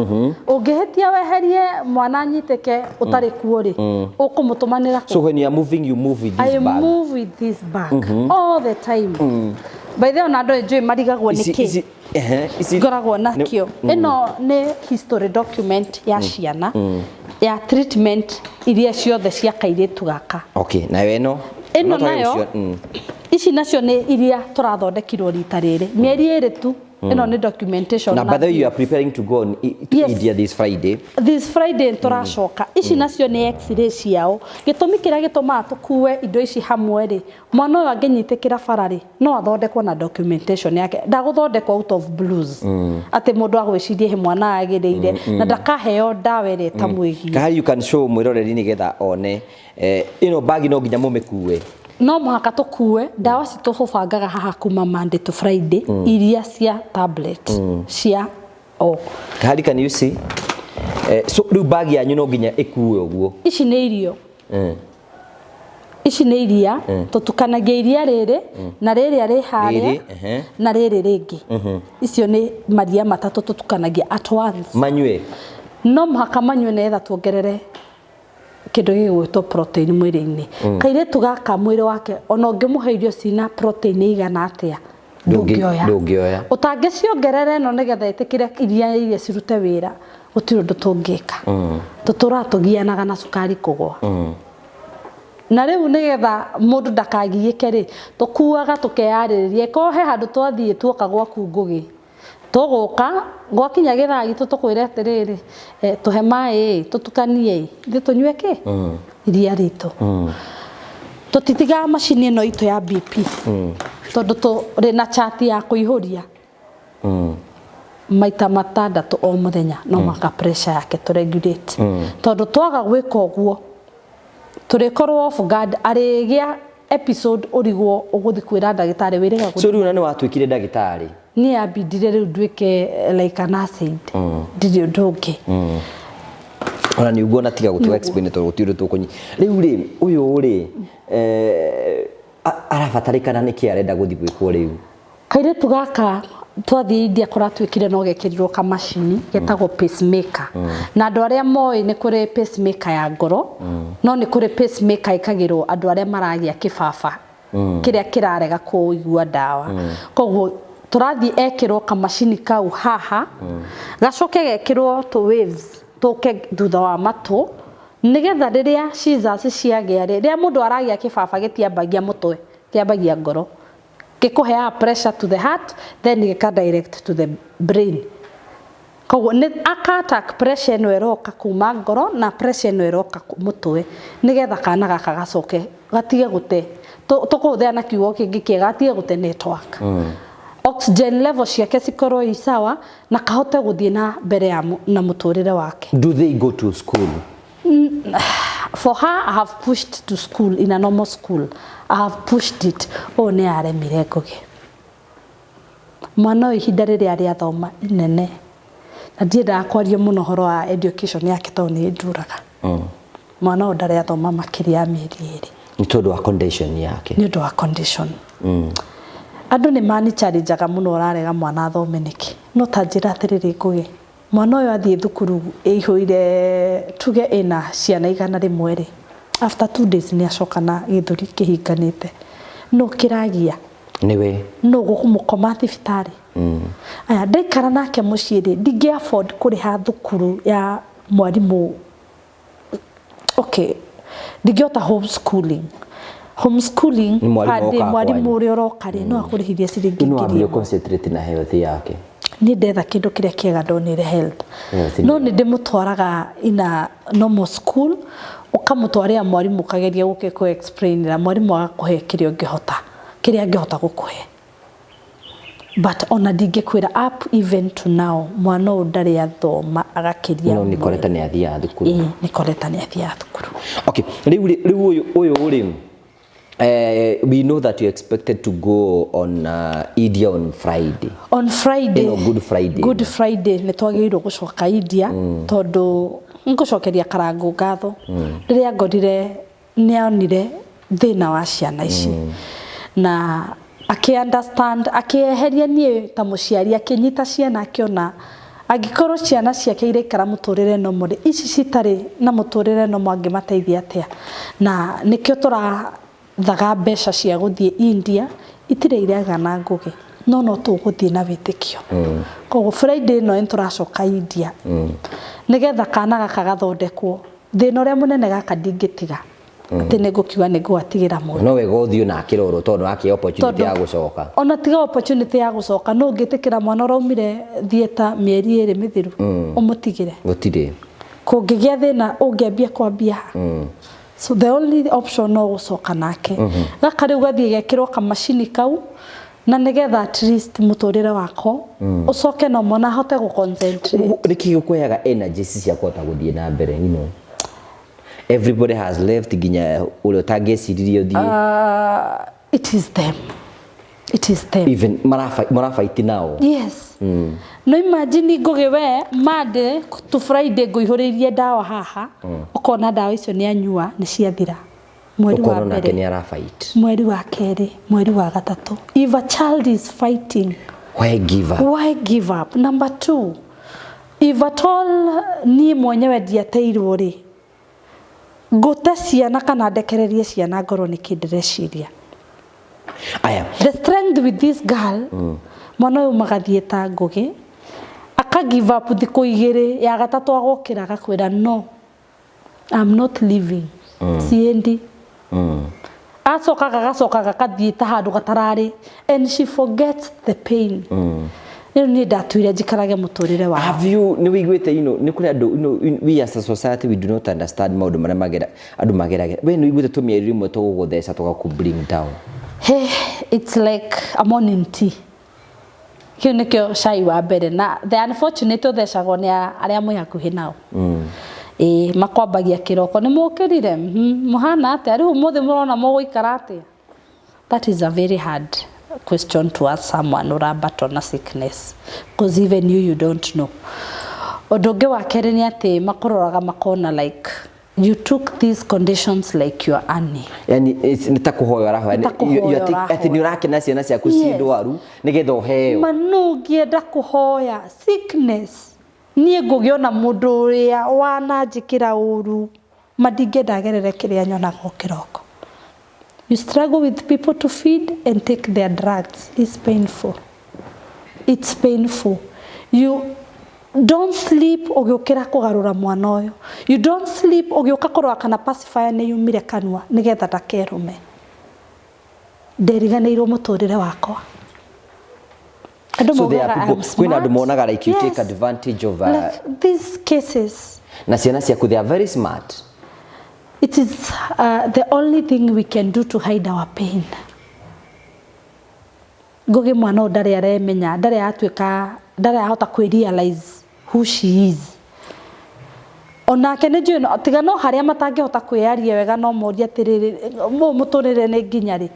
ũngĩhĩtia weherie mwana anyitĩke ũtarĩ kuo rĩ, ũkũmũtũmanĩra kũ? So when you are moving, you move with this I bag. move with this bag all the time. By the way, ona andũ njũĩ marigagwo nĩ Ici kĩ ici ehe ici ngoragwo nakĩo. Ĩno nĩ history document ya ciana ya treatment iria ciothe cia kairĩtu gaka. Okay, nayo ĩno. Ĩno No twage nayo gũcio- ici nacio nĩ iria tũrathondekirwo rita rĩrĩ mĩeri ĩrĩ tu. Ĩno nĩ documentation. Na by the way, you are preparing to go on to Yes. India this Friday. This Friday tũracoka. Ici nacio nĩ x-ray ciao. Gĩtũmi kĩrĩa gĩtũmaga tũkue indo ici hamwe rĩ, mwana ũyũ angĩnyitĩkĩra bara rĩ, no athondekwo na documentation yake. Ndagũthondekwo out of blues. Atĩ mũndũ agwĩcirie he mwana agĩrĩire na ndakaheo ndawa ĩrĩa ĩtamwĩgiĩ. Kahari you can show mwĩroreri nĩgetha one. Ĩno bagi no nginya mũmĩkue. No mũhaka tũkue ndawa citũ tũbangaga haha kuma Monday to Friday iria cia tablet cia o. Kahari can you see? So rĩu bagi yanyu no nginya ĩkue ũguo. Ici nĩ irio. Ici nĩ iria, tũtukanagia iria rĩrĩ na rĩrĩa rĩ harĩa Rĩrĩ, ehe. na rĩrĩ rĩngĩ. Icio nĩ maria matatũ tũtukanagia at once. Manyue. No mũhaka manyue nĩgetha tuongerere kĩndũ gĩgwĩtwo protein mwĩrĩ-inĩ. Kairĩtu gaka mwĩrĩ wake ona ũngĩmũhe irio cina protein igana atĩa ndũngĩoya. Ndũngĩoya. Ũtangĩciongerera ĩno nĩgetha ĩtĩkĩre iria iria cirute wĩra, gũtirĩ ũndũ tũngĩka. Tũtũraga tũgianaga na cukari kũgwa. Na rĩu nĩgetha mũndũ ndakagiĩke rĩ, tũkuaga tũkeyarĩrĩria. Korwo he handũ twathiĩ tuoka gwaku Ngũgĩ, tũgũka gwakinya gĩthaa gitũ tũkwĩre atĩrĩrĩ, tũhe maĩ ĩ, tũtukanie ĩ, ithuĩ tũnyue kĩ? Iria ritũ. Tũtitigaga macini ĩno itũ ya BP, tondũ tũrĩ na chart ya kũihũria. Maita matandatũ o mũthenya no mũhaka pressure yake tũ regulate, tondũ twaga gwĩka ũguo tũrĩkorwo off guard, arĩgĩa episode ũrigwo ũgũthiĩ kwĩra ndagĩtarĩ wĩrĩga. So rĩu na nĩ watuĩkire ndagĩtarĩ? Niĩ yambindire rĩu nduĩke like a nurse aid, ndirĩ ũndũ ũngĩ. Ona nĩ ũguo, na tiga gũtũ explain tondũ gũtirĩ ũndũ tũkũnyi. Rĩu rĩ, ũyũ rĩ, arabatarĩkana nĩkĩ arenda gũthiĩ gwĩkwo rĩu? Kairĩtu gaka twathiĩ India kũratuĩkire no gekĩrirwo kamacini getagwo pacemaker. Na andũ arĩa moĩ, nĩ kũrĩ pacemaker ya ngoro, no nĩ kũrĩ pacemaker ĩkagĩrwo andũ arĩa maragĩa kĩbaba kĩrĩa kĩrarega kũigua ndawa. Koguo tũrathiĩ ekĩrwo kamacini kau haha, gacoke gekĩrwo tũ waves tũke thutha wa matũ, nĩgetha rĩrĩa seizures ciagĩa rĩ, rĩrĩa mũndũ aragĩa kĩbaba gĩtiambagia mũtwe, kĩambagia ngoro, gĩkũheaga pressure to the heart, then gĩka direct to the brain. Koguo nĩ aka attack pressure ĩno ĩroka kuma ngoro na pressure ĩno ĩroka mũtwe, nĩgetha kana gaka gacoke gatige gũte, tũkũhũthĩra na kiugo kĩngĩ kĩega, gatige gũte network, oxygen level ciake cikorwo i sawa na kahote gũthiĩ na mbere ya na mũtũrĩre wake. Do they go to school? For her, I have pushed to school, in a normal school. I have pushed it. Ũũ nĩ aremire. Ngũgĩ, mwana ũyũ ihinda rĩrĩa arĩathoma inene, na ndiendaga kwaria mũno ũhoro wa education yake tondũ nĩ nduraga. Mwana ũyũ ndarĩ athoma makĩria ya mĩeri 2. Nĩ tondũ wa condition yake? Nĩ ũndũ wa condition. Andũ nĩ manichallengaga mũno, ũrarega mwana athome nĩkĩ? No ta njĩra atĩrĩrĩ Ngũgĩ, mwana ũyũ athiĩ thukuru ĩihũire, tuge ĩna ciana 100 rĩ, after 2 days nĩ acoka na gĩthũri kĩhinganĩte. No kĩragia Nĩwe. No gũkũmũkoma thibitarĩ. Aya ndaikara nake mũciĩ rĩ, ndingĩ afford kũrĩha thukuru ya mwarimũ. Okay, ndingĩhota homeschooling. Homeschooling Nĩ mwarimũ per day, okaga mwarimũ kwanyu. Ũrĩa ũroka rĩ, no akũrĩhithie ciringi Rĩu nĩ ngiri wambire ĩmwe. concentrate na health yake. Niĩ ndetha kĩndũ kĩrĩa kĩega ndonire health. Health. No nĩ ndĩmũtwaraga ina normal school, ũkamũtwarĩra mwarimũ, ũkageria gũke kũ explainĩra mwarimũ, agakũhe kĩrĩa ũngĩhota, kĩrĩa angĩhota gũkũhe. But ona ndingĩkwĩra, up even to now, mwana ũyũ ndarĩ athoma agakĩria No Nicoleta nĩ athiaga thukuru? Ĩĩ, Nicoleta nĩ athiaga thukuru. Okay, rĩu rĩ, rĩu ũyũ rĩ, we know that you expected to go on India on Friday. On Friday. Ĩno Good Friday. Good Friday nĩ twagĩrĩirwo gũcoka India, tondũ ngũcokeria Karangũ ngatho. Rĩrĩa ngorire nĩ onire thĩna wa ciana ici na akĩ understand, akĩeheria niĩ ta mũciari, akĩnyita ciana, akĩona angĩkorwo ciana ciake iraikara mũtũrĩre normal rĩ, ici citarĩ na mũtũrĩre normal angĩmateithia atĩa? Na nĩkĩo tũrathaga mbeca cia gũthiĩ India, itirĩ iragana Ngũgĩ, no tũgũthiĩ na wĩtĩkio. Koguo Friday ĩno nĩ tũracoka India, nĩgetha kana gaka gathondekwo. Thĩna ũrĩa mũnene gaka ndingĩtiga atĩ nĩ ngũkiuga nĩ ngũgatigĩra mũndũ. No wega ũthiĩ na akĩrorwo tondũ wake opportunity ya gũcoka. Ona tiga opportunity ya gũcoka, no ũngĩtĩkĩra mwana ũraumire theatre mĩeri 2 mĩthiru ũmũtigĩre? Gũtirĩ. Kũngĩgĩa thĩna ũngĩambia kwambia ha? So the only option no gũcoka nake. Gaka rĩu gathiĩ gekĩrwo kamacini kau, na nĩgetha at least mũtũrĩre wako ũcoke no mwana ahote gũ concentrate. Nĩkĩ gĩkũheaga energy ici cia kũhota gũthiĩ na mbere? Everybody has left, nginya ũrĩa ũtangĩeciririe ũthiĩ. It is them, it is them. Even marabaiti nao. Yes. No imagine Ngũgĩ, we Monday to Friday ngũihũrĩirie ndawa haha, ũkona ndawa icio nĩ anyua, nĩ ciathira mweri wa Ũkona nake mbere, nĩ arafight. Mweri wa kerĩ, mweri wa gatatũ. If a child is fighting, Why give up? Why give up? Number two, if at all niĩ mwenyewe ndiateirwo rĩ, ngũte ciana kana ndekererie ciana ngorwo nĩ kĩ ndĩreciria? Aya. The strength with this girl, mwana ũyũ magathiĩ ta Ngũgĩ aka give up thikũ 2, ya gatatũ agokĩra agakwĩra, "No, I'm not leaving, siendi." Acokaga gacokaga gathiĩ ta handũ gatararĩ, and she forgets the pain. Rĩu niĩ ndatuire njikarage mũtũrĩre wa Have you, nĩ wĩiguĩte, nĩ kũrĩ andũ, we as a society, we do not understand maũndũ marĩa magera andũ mageragĩra. We nĩ wĩiguĩte tũmĩeri rĩmwe tũgũgũtheca tũgakũ bring down? Hey, it's like a morning tea. Kĩu nĩkĩo cai wa mbere na the unfortunate ũthecagwo nĩ arĩa mwĩ hakuhĩ nao. Ĩĩ makwambagia kĩroko nĩ mũkĩrire mũhana atĩa rĩu ũmũthĩ mũrona mũgũikara atĩa? That is a very hard question to ask someone ũrambatwo na sickness because even you you don't know. Ũndũ ũngĩ wa kerĩ nĩ atĩ makũroraga makona like you took these conditions like you are earning. Yani nĩ ta kũhoya ũrahoya. Nĩ ta kũhoya ũrahoya. Atĩ nĩ ũrakena ciana ciaku ciĩ ndwaru nĩgetha ũheo. Ma nũ ũngĩenda kũhoya sickness? Niĩ ngũgĩ ona mũndũ ũrĩa wananjĩkĩra ũru ma ndingĩenda agerere kĩrĩa nyonaga o kĩroko. You struggle with people to feed and take their drugs. It's painful. It's painful. You don't sleep ũgĩũkĩra kũgarũra mwana ũyũ. You don't sleep ũgĩũka kũrora kana pacifier nĩ yumire kanua nĩgetha ndakerũme. Nderiganĩirwo mũtũrĩre wakwa. Andũ So there are maugaga I'm people, kwĩna andũ smart. monaga like you Yes. take advantage of Like these cases. Na ciana ciaku they are very smart. It is the only thing we can do to hide our pain. Ngugi mwana ũyũ ndarĩ aremenya, ndarĩ aratuĩka, ndarĩ arahota kwĩ realize who she is. Onake nĩ njũĩ no, tiga no harĩa matangĩhota kwĩyaria wega no morie atĩrĩrĩ, ũyũ mũtũrĩre nĩ nginya rĩ?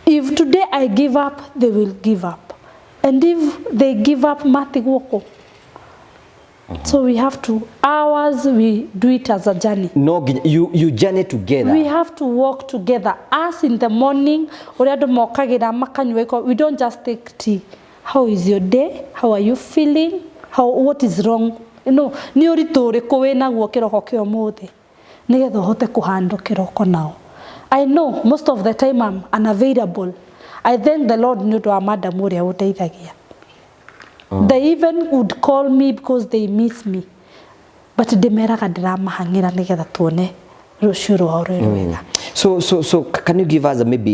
If today I give up, they will give up. And if they give up, matigwo kũ? So we have to, ours, we do it as a journey. No, you journey together. We have to walk together. Us in the morning, ũrĩa andũ mokagĩra makanyua iko, we don't just take tea. How is your day? How are you feeling? How, what is wrong? No, nĩ ũritũ ũrĩkũ wĩnaguo kĩroko kĩa ũmũthĩ? Nĩgetha ũhote kũhandwo kĩroko nao. I know most of the time I'm unavailable. I thank the Lord nĩ ũndũ wa madam ũrĩa ũndeithagia. They even would call me because they miss me. But ndĩmeraga ndĩramahang'ĩra nĩgetha tuone rũciũ rwao rwĩ rwega. So can you give us a maybe,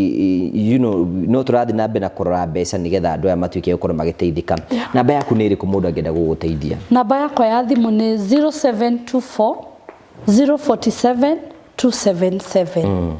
you know, no tũrathiĩ na mbere na kũrora mbeca nĩgetha andũ aya matuĩke gũkorwo magĩteithĩka. Namba yaku nĩ ĩrĩkũ mũndũ angĩenda gũgũteithia? Namba yakwa ya thimũ nĩ 0724 047 277.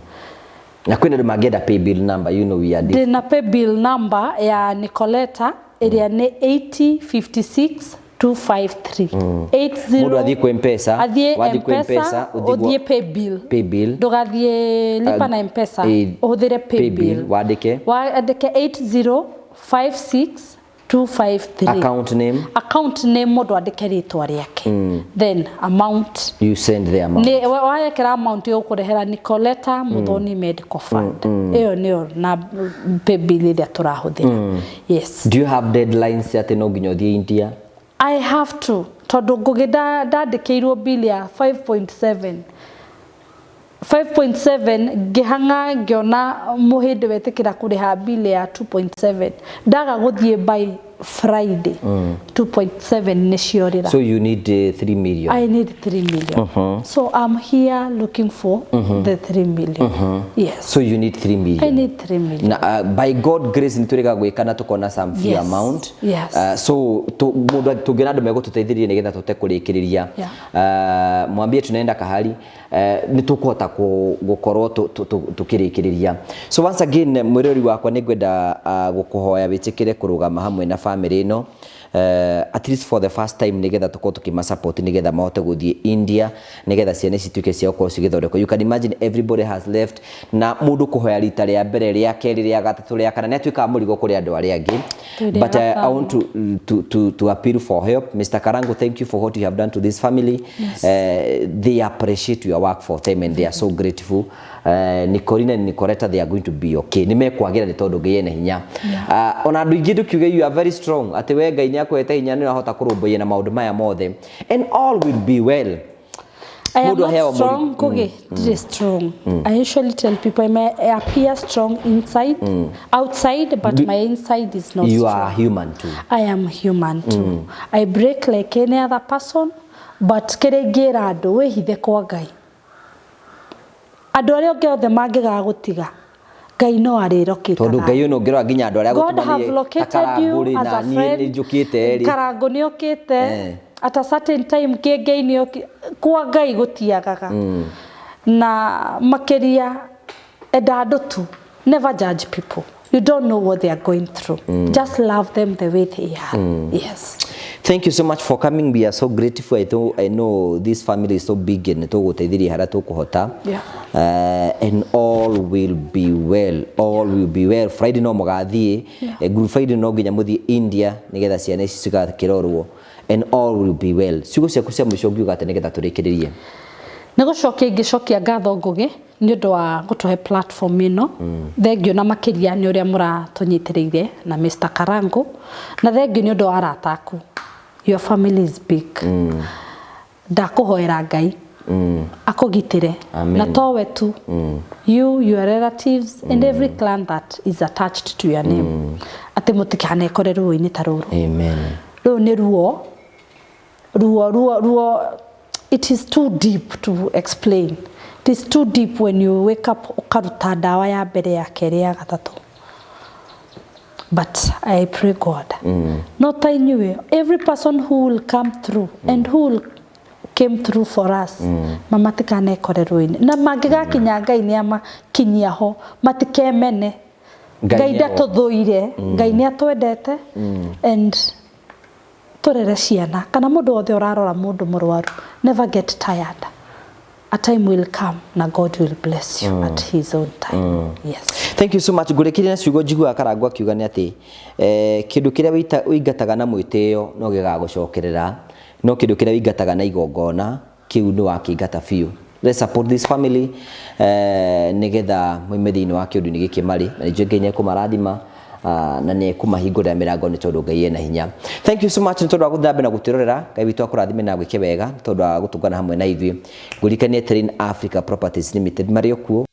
Na kwĩna andũ mangĩenda pay bill number, you know we are different. Ndĩna pay bill number ya Nicoleta ĩrĩa nĩ 8056 253. Eight zero Mũndũ athiĩ kwĩ M-Pesa, athiĩ wathiĩ kwĩ M-Pesa, M-Pesa, ũthiĩ ũthiĩ pay bill. Pay bill. Ndũgathiĩ lipa na M-Pesa, ũhũthĩre pay pay bill, bill. wandĩke. Wandĩke 8056 253. Account name. Account name mũndũ andĩke rĩtwa rĩake. Then amount. You send the amount. Nĩ wayekera amount ĩgũkũrehera Nicoleta Muthoni Medical Fund. Ĩyo nĩyo na pay bill ĩrĩa tũrahũthĩra. Yes. Do you have deadlines atĩ no nginya ũthiĩ India? I have to. Tondũ Ngugi ndandĩkĩirwo bill ya 5.7. 5.7 ngĩhang'a ngĩona mũhĩndĩ wetĩkĩra kũrĩha bill ya 2.7. Ndaga gũthiĩ by Friday. 2.7 nĩciorĩra. So you need 3 million. I need 3 million. So I'm here looking for the 3 million. Yes. So you need 3 million. I need 3 million. Na by God grace nĩtũrĩga gwĩka na tũkona some few Yes. amount. Yes. So mũndũ tũngĩona andũ megũtũteithĩrĩria nĩgetha tũhote kũrĩkĩrĩria. Mwambie tunaenda kahari. Nĩ tũkũhota gũkorwo tũkĩrĩkĩrĩria. So once again mwĩrori wakwa nĩngwenda gũkũhoya wĩtĩkĩre kũrũgama hamwe na family ĩno. At least for the first time nĩgetha tũkorwo tũkĩma support nĩgetha mahote gũthiĩ India nĩgetha ciana ici cituĩke cia gũkorwo cigĩthondekwo. You can imagine everybody has left na mũndũ kũhoya rita rĩa mbere, rĩa kerĩ, rĩa gatatũ, rĩa kana nĩ atuĩkaga mũrigo kũrĩ andũ arĩa angĩ. Tũrĩ But I gatano. want to appeal for help. Mr. Karangu, thank you for what you have done to this family. Yes. They appreciate your work for them and they are so grateful. Nicolina and Nicoleta, they are going to be okay. Nĩ mekwagĩra nĩ tondũ Ngai ena hinya. Ona andũ aingĩ ndũkiuge you are very strong. Atĩ we Ngai nĩ akũhete hinya nĩ ũrahota kũrũmbũiya na maũndũ maya mothe. And all will be well. I am Mũndũ not aheagwo mũri- strong, Ngugi. Ndirĩ strong. I usually tell people I may appear strong inside, outside, but my inside is not You strong. are human too. I am human too. I break like any other person, but kĩrĩa ingĩra andũ wĩhithe kwa Ngai. Andũ arĩa ũngĩ othe mangĩgaga gũtiga, Ngai no arĩrokĩtaga. Tondũ Ngai ũyũ no ũngĩrora nginya andũ arĩa God have agũtũmanire ta located you Karangũ rĩ, as na a niĩ friend. nĩ njũkĩte rĩ. Karangũ nĩ okĩte. At a certain time kĩngĩ nĩ okĩ-, kwa Ngai gũtiagaga. Na makĩria enda andũ tu. Never judge people. You don't know what they are going through. Just love them the way they are. Yes. Thank you so much for coming. We are so grateful. I know this family is so big and tũgũteithĩria harĩa tũkũhota. Yeah. And all will be well. All will be well. Friday no mũgathiĩ. Yeah. Good Friday no nginya mũthiĩ India nĩgetha ciana ici cigakĩrorwo. And all will be well. Ciugo ciaku cia mũico ũngiuga atĩa nĩgetha tũrĩkĩrĩrie? Nĩ gũcokia ingĩcokia ngatho Ngũgĩ nĩ ũndũ wa gũtũhe platform ĩno. Thengiũ na makĩria nĩ ũrĩa mũratũnyitĩrĩire na Mr. Karango, na thengiũ nĩ ũndũ wa arata aku. Your family is big. Ndakũhoera Ngai akũgitĩre. Amen. Na towe tu, you, your relatives and every clan that is attached to your name, atĩ mũtikanekore ruo-inĩ ta rũrũ. Amen. Rũu nĩ ruo ruo ruo ruo, it is too deep to explain. It is too deep when you wake up ũkaruta ndawa ya mbere, ya kerĩ, ya gatatũ. But I pray God, not ta inyuĩ, every person who will come through and who will came through for us, mamatikanekore ruo-inĩ, na mangĩgakinya Ngai nĩ amakinyia ho, matikemene. Ngai ndatũthũire, Ngai nĩ atwendete. And tũrere ciana, kana mũndũ wothe ũrarora mũndũ mũrwaru, never get tired. A time will come na God will bless you at his own time. Yes. Thank you so much. Ngũrĩkĩria na ciugo njiguaga Karangũ akiuga nĩ atĩ kĩndũ kĩrĩa ũingataga na mwĩtĩo no gĩgagũcokerera, no kĩndũ kĩrĩa ũingataga na igongona kĩu nĩ wakĩingata biũ. Let's support this family nĩgetha moime thĩinĩ wa kĩũndũ-inĩ gĩkĩ marĩ, na nĩnjũĩ Ngai nĩekũmarathima na nĩ ekũmahingũrĩra mĩrango nĩ tondũ Ngai ena hinya. Thank you so much nĩ tondũ wa gũthiĩ na mbere na gũtwĩrorera. Ngai witũ akũrathime na agwĩke wega nĩ tondũ wa gũtũngana hamwe na ithuĩ. Ngũririkanie Terrain Africa Properties Limited marĩ o kuo.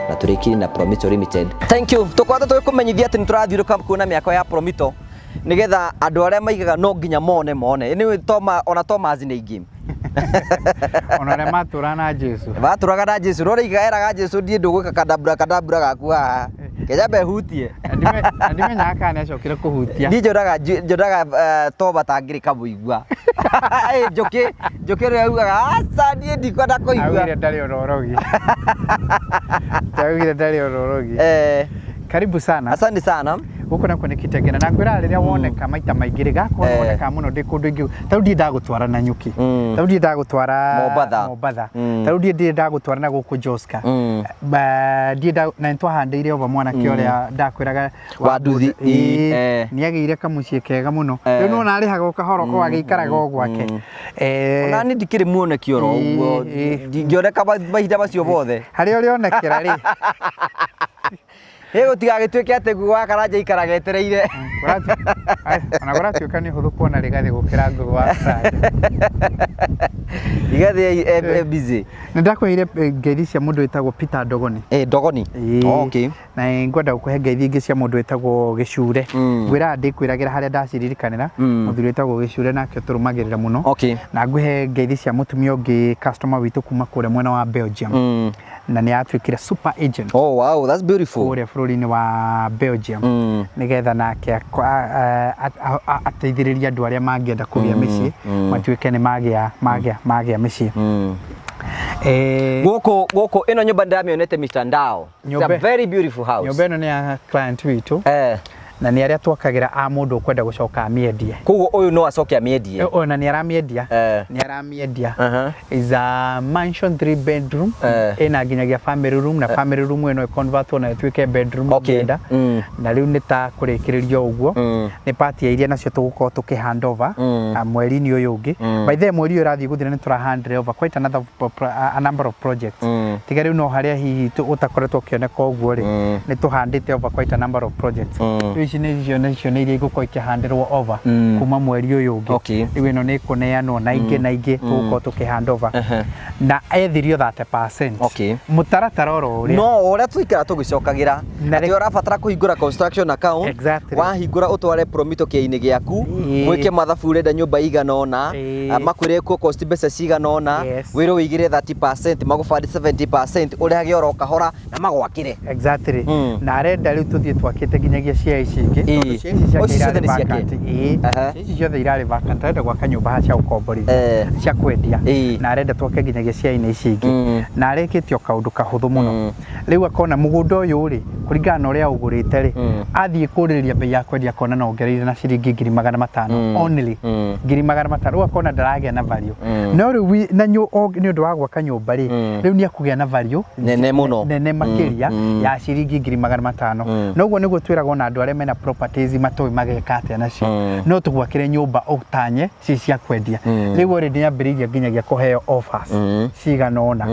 Na tũrĩkirie na Promito Limited. Thank you. Tũkwata tũgĩkũmenyithia atĩ nĩ tũrathiũrũka kuona mĩako ya Promito nĩgetha andũ arĩa maigaga no nginya mone mone. Anyway, Toma, ona Thomas nĩ aingĩ. Ona arĩa matũraga na Jesu. Matũraga na Jesu, no rĩiga eraga Jesu ndiĩ ndũgwĩka kadabura kadabura gaku haha. Kenya hutie. Na ndimenyaga kana nĩacokire kũhutia. Niĩ njonaga Toma tangĩrĩ kamũigua. Njũkĩ njũkĩ rĩrĩa augaga aca niĩ ndikwenda kũigua. Augire ndarĩ ona ũrogi. Augire ndarĩ ona ũrogi. Karibu sana. Asante sana. Gũkũ nakuo nĩ Kitengela, na ngwĩra rĩrĩa woneka maita maingĩ rĩ, gakorwo woneka mũno ndĩ kũndũ ingĩ, ta rĩu ndirĩ ndagũtwara Nanyuki, ta rĩu ndirĩ ndagũtwara Mombatha. Mombatha, ta rĩu ndirĩ ndagũtwara na gũkũ Joska, ndirĩ na nĩtwahandĩire over mwanake ũrĩa ndakwĩraga Wa nduthi, ĩĩ, nĩagĩire kamũciĩ kega mũno. Rĩu nĩwona arĩhaga o kahora o agĩikaraga o gwake. Ona niĩ ndikĩrĩ muoneki oro ũguo, ndingĩoneka mahinda macio mothe. Harĩa ũrĩonekera rĩ, Ĩ gũtigagĩtuĩke atĩ Ngugi wa Karanja aikaraga etereire. Ona kũratuĩka nĩ ũhũthũ kuona Rigathĩ gũkĩra Ngugi wa Karanja. Rigathĩ e busy. Nĩ ndakũheire ngeithi cia mũndũ wĩtagwo Peter Ndogoni. Ndogoni. Ĩĩ. Okay. Na ngwenda gũkũhe ngeithi ingĩ cia mũndũ wĩtagwo Gĩcure. Ngwĩraga ndĩkwĩragĩra harĩa ndaciririkanĩra. Mũthuri wĩtagwo Gĩcure nake tũrũmagĩrĩra mũno. Na ngũhe ngeithi cia mũtumia ũngĩ customer witũ kuma kũrĩa mwena wa Belgium. Na nĩ atuĩkire super agent. Oh wow, that's beautiful. Kũrĩa bũrũri-inĩ wa Belgium. Nĩgetha nake ateithĩrĩrie andũ arĩa mangĩenda kũgĩa mĩciĩ, matuĩke nĩ magĩa mĩciĩ. Gũkũ ĩno nyũmba ndĩramĩonete mitandao. It's a very beautiful house. Nyũmba ĩno nĩ ya client witũ. Na nĩ arĩa twakagĩra a mũndũ ũkwenda gũcoka amĩendie. Koguo ũyũ no acoke amĩendie. Ona nĩ aramĩendia. Nĩ aramĩendia. Is a mansion 3 bedroom. Ĩna nginyagia family room, na family room ĩno ĩconvertwo na ĩtuĩke bedroom ũngĩenda. Na rĩu nĩ ta kũrĩkĩrĩria ũguo. Nĩ part ya iria nacio tũgũkorwo tũkĩ hand over mweri-inĩ ũyũ ũngĩ. By the way, mweri ũyũ ũrathiĩ gũthira nĩ tũra hand over quite another a number of projects. Tiga rĩu no harĩa hihi ũtakoretwo ũkĩoneka ũguo rĩ, nĩ tũhandĩte over quite a number of projects. Rĩu Rĩu ici nĩcio nĩcio nĩ iria igũkorwo ikĩhandĩrwo over kuma mweri ũyũ ũngĩ. Rĩu ĩno nĩ ĩkũneanwo na ingĩ na ingĩ tũgũkorwo tũkĩ hand over. Na ethirio 30%. Mũtaratara oro ũrĩa. No ũrĩa tũikara tũgĩcokagĩra Na atĩ ũrabatara kũhingũra construction account. Wahingũra ũtware promito kĩainĩ gĩaku, mwĩke mathabu ũrenda nyũmba igana ũna, makwĩre ĩkũ cost mbeca cigana ũna, wĩrwo wĩigĩre 30%, magũbandi 70%, ũrĩhage oro kahora na magwakĩre. Na arenda rĩu tũthiĩ twakĩte nginyagia cia ici ingĩ, tondũ cia ici ciake Ici ciothe irarĩ nĩ ciake? vacant. Cia ici ciothe irarĩ vacant, arenda gwaka nyũmba haha cia gũkomborithia, cia kwendia, na arenda twake nginyagia cia-inĩ ici ingĩ. Na arĩkĩtie o kaũndũ kahũthũ mũno. Rĩu akona mũgũnda ũyũ rĩ, kũringana na ũrĩa aũgũrĩte rĩ, athiĩ kũrĩrĩria bei ya kwendia akona no ongereire na ciringi 500,000 only. 500,000. Rĩu akona ndaragĩa na value. No rĩu na nĩ ũndũ wa gwaka nyũmba rĩ, rĩu nĩ ekũgĩa na value Nene mũno. Nene makĩria ya ciringi 500,000. Noguo nĩguo twĩragwo na andũ arĩa mena properties matoĩ mageka atĩa nacio. No tũgwakĩre nyũmba ũtanye ci cia kwendia. Rĩu already nĩ ambĩrĩirie nginyagia kũheo offers cigana ũna.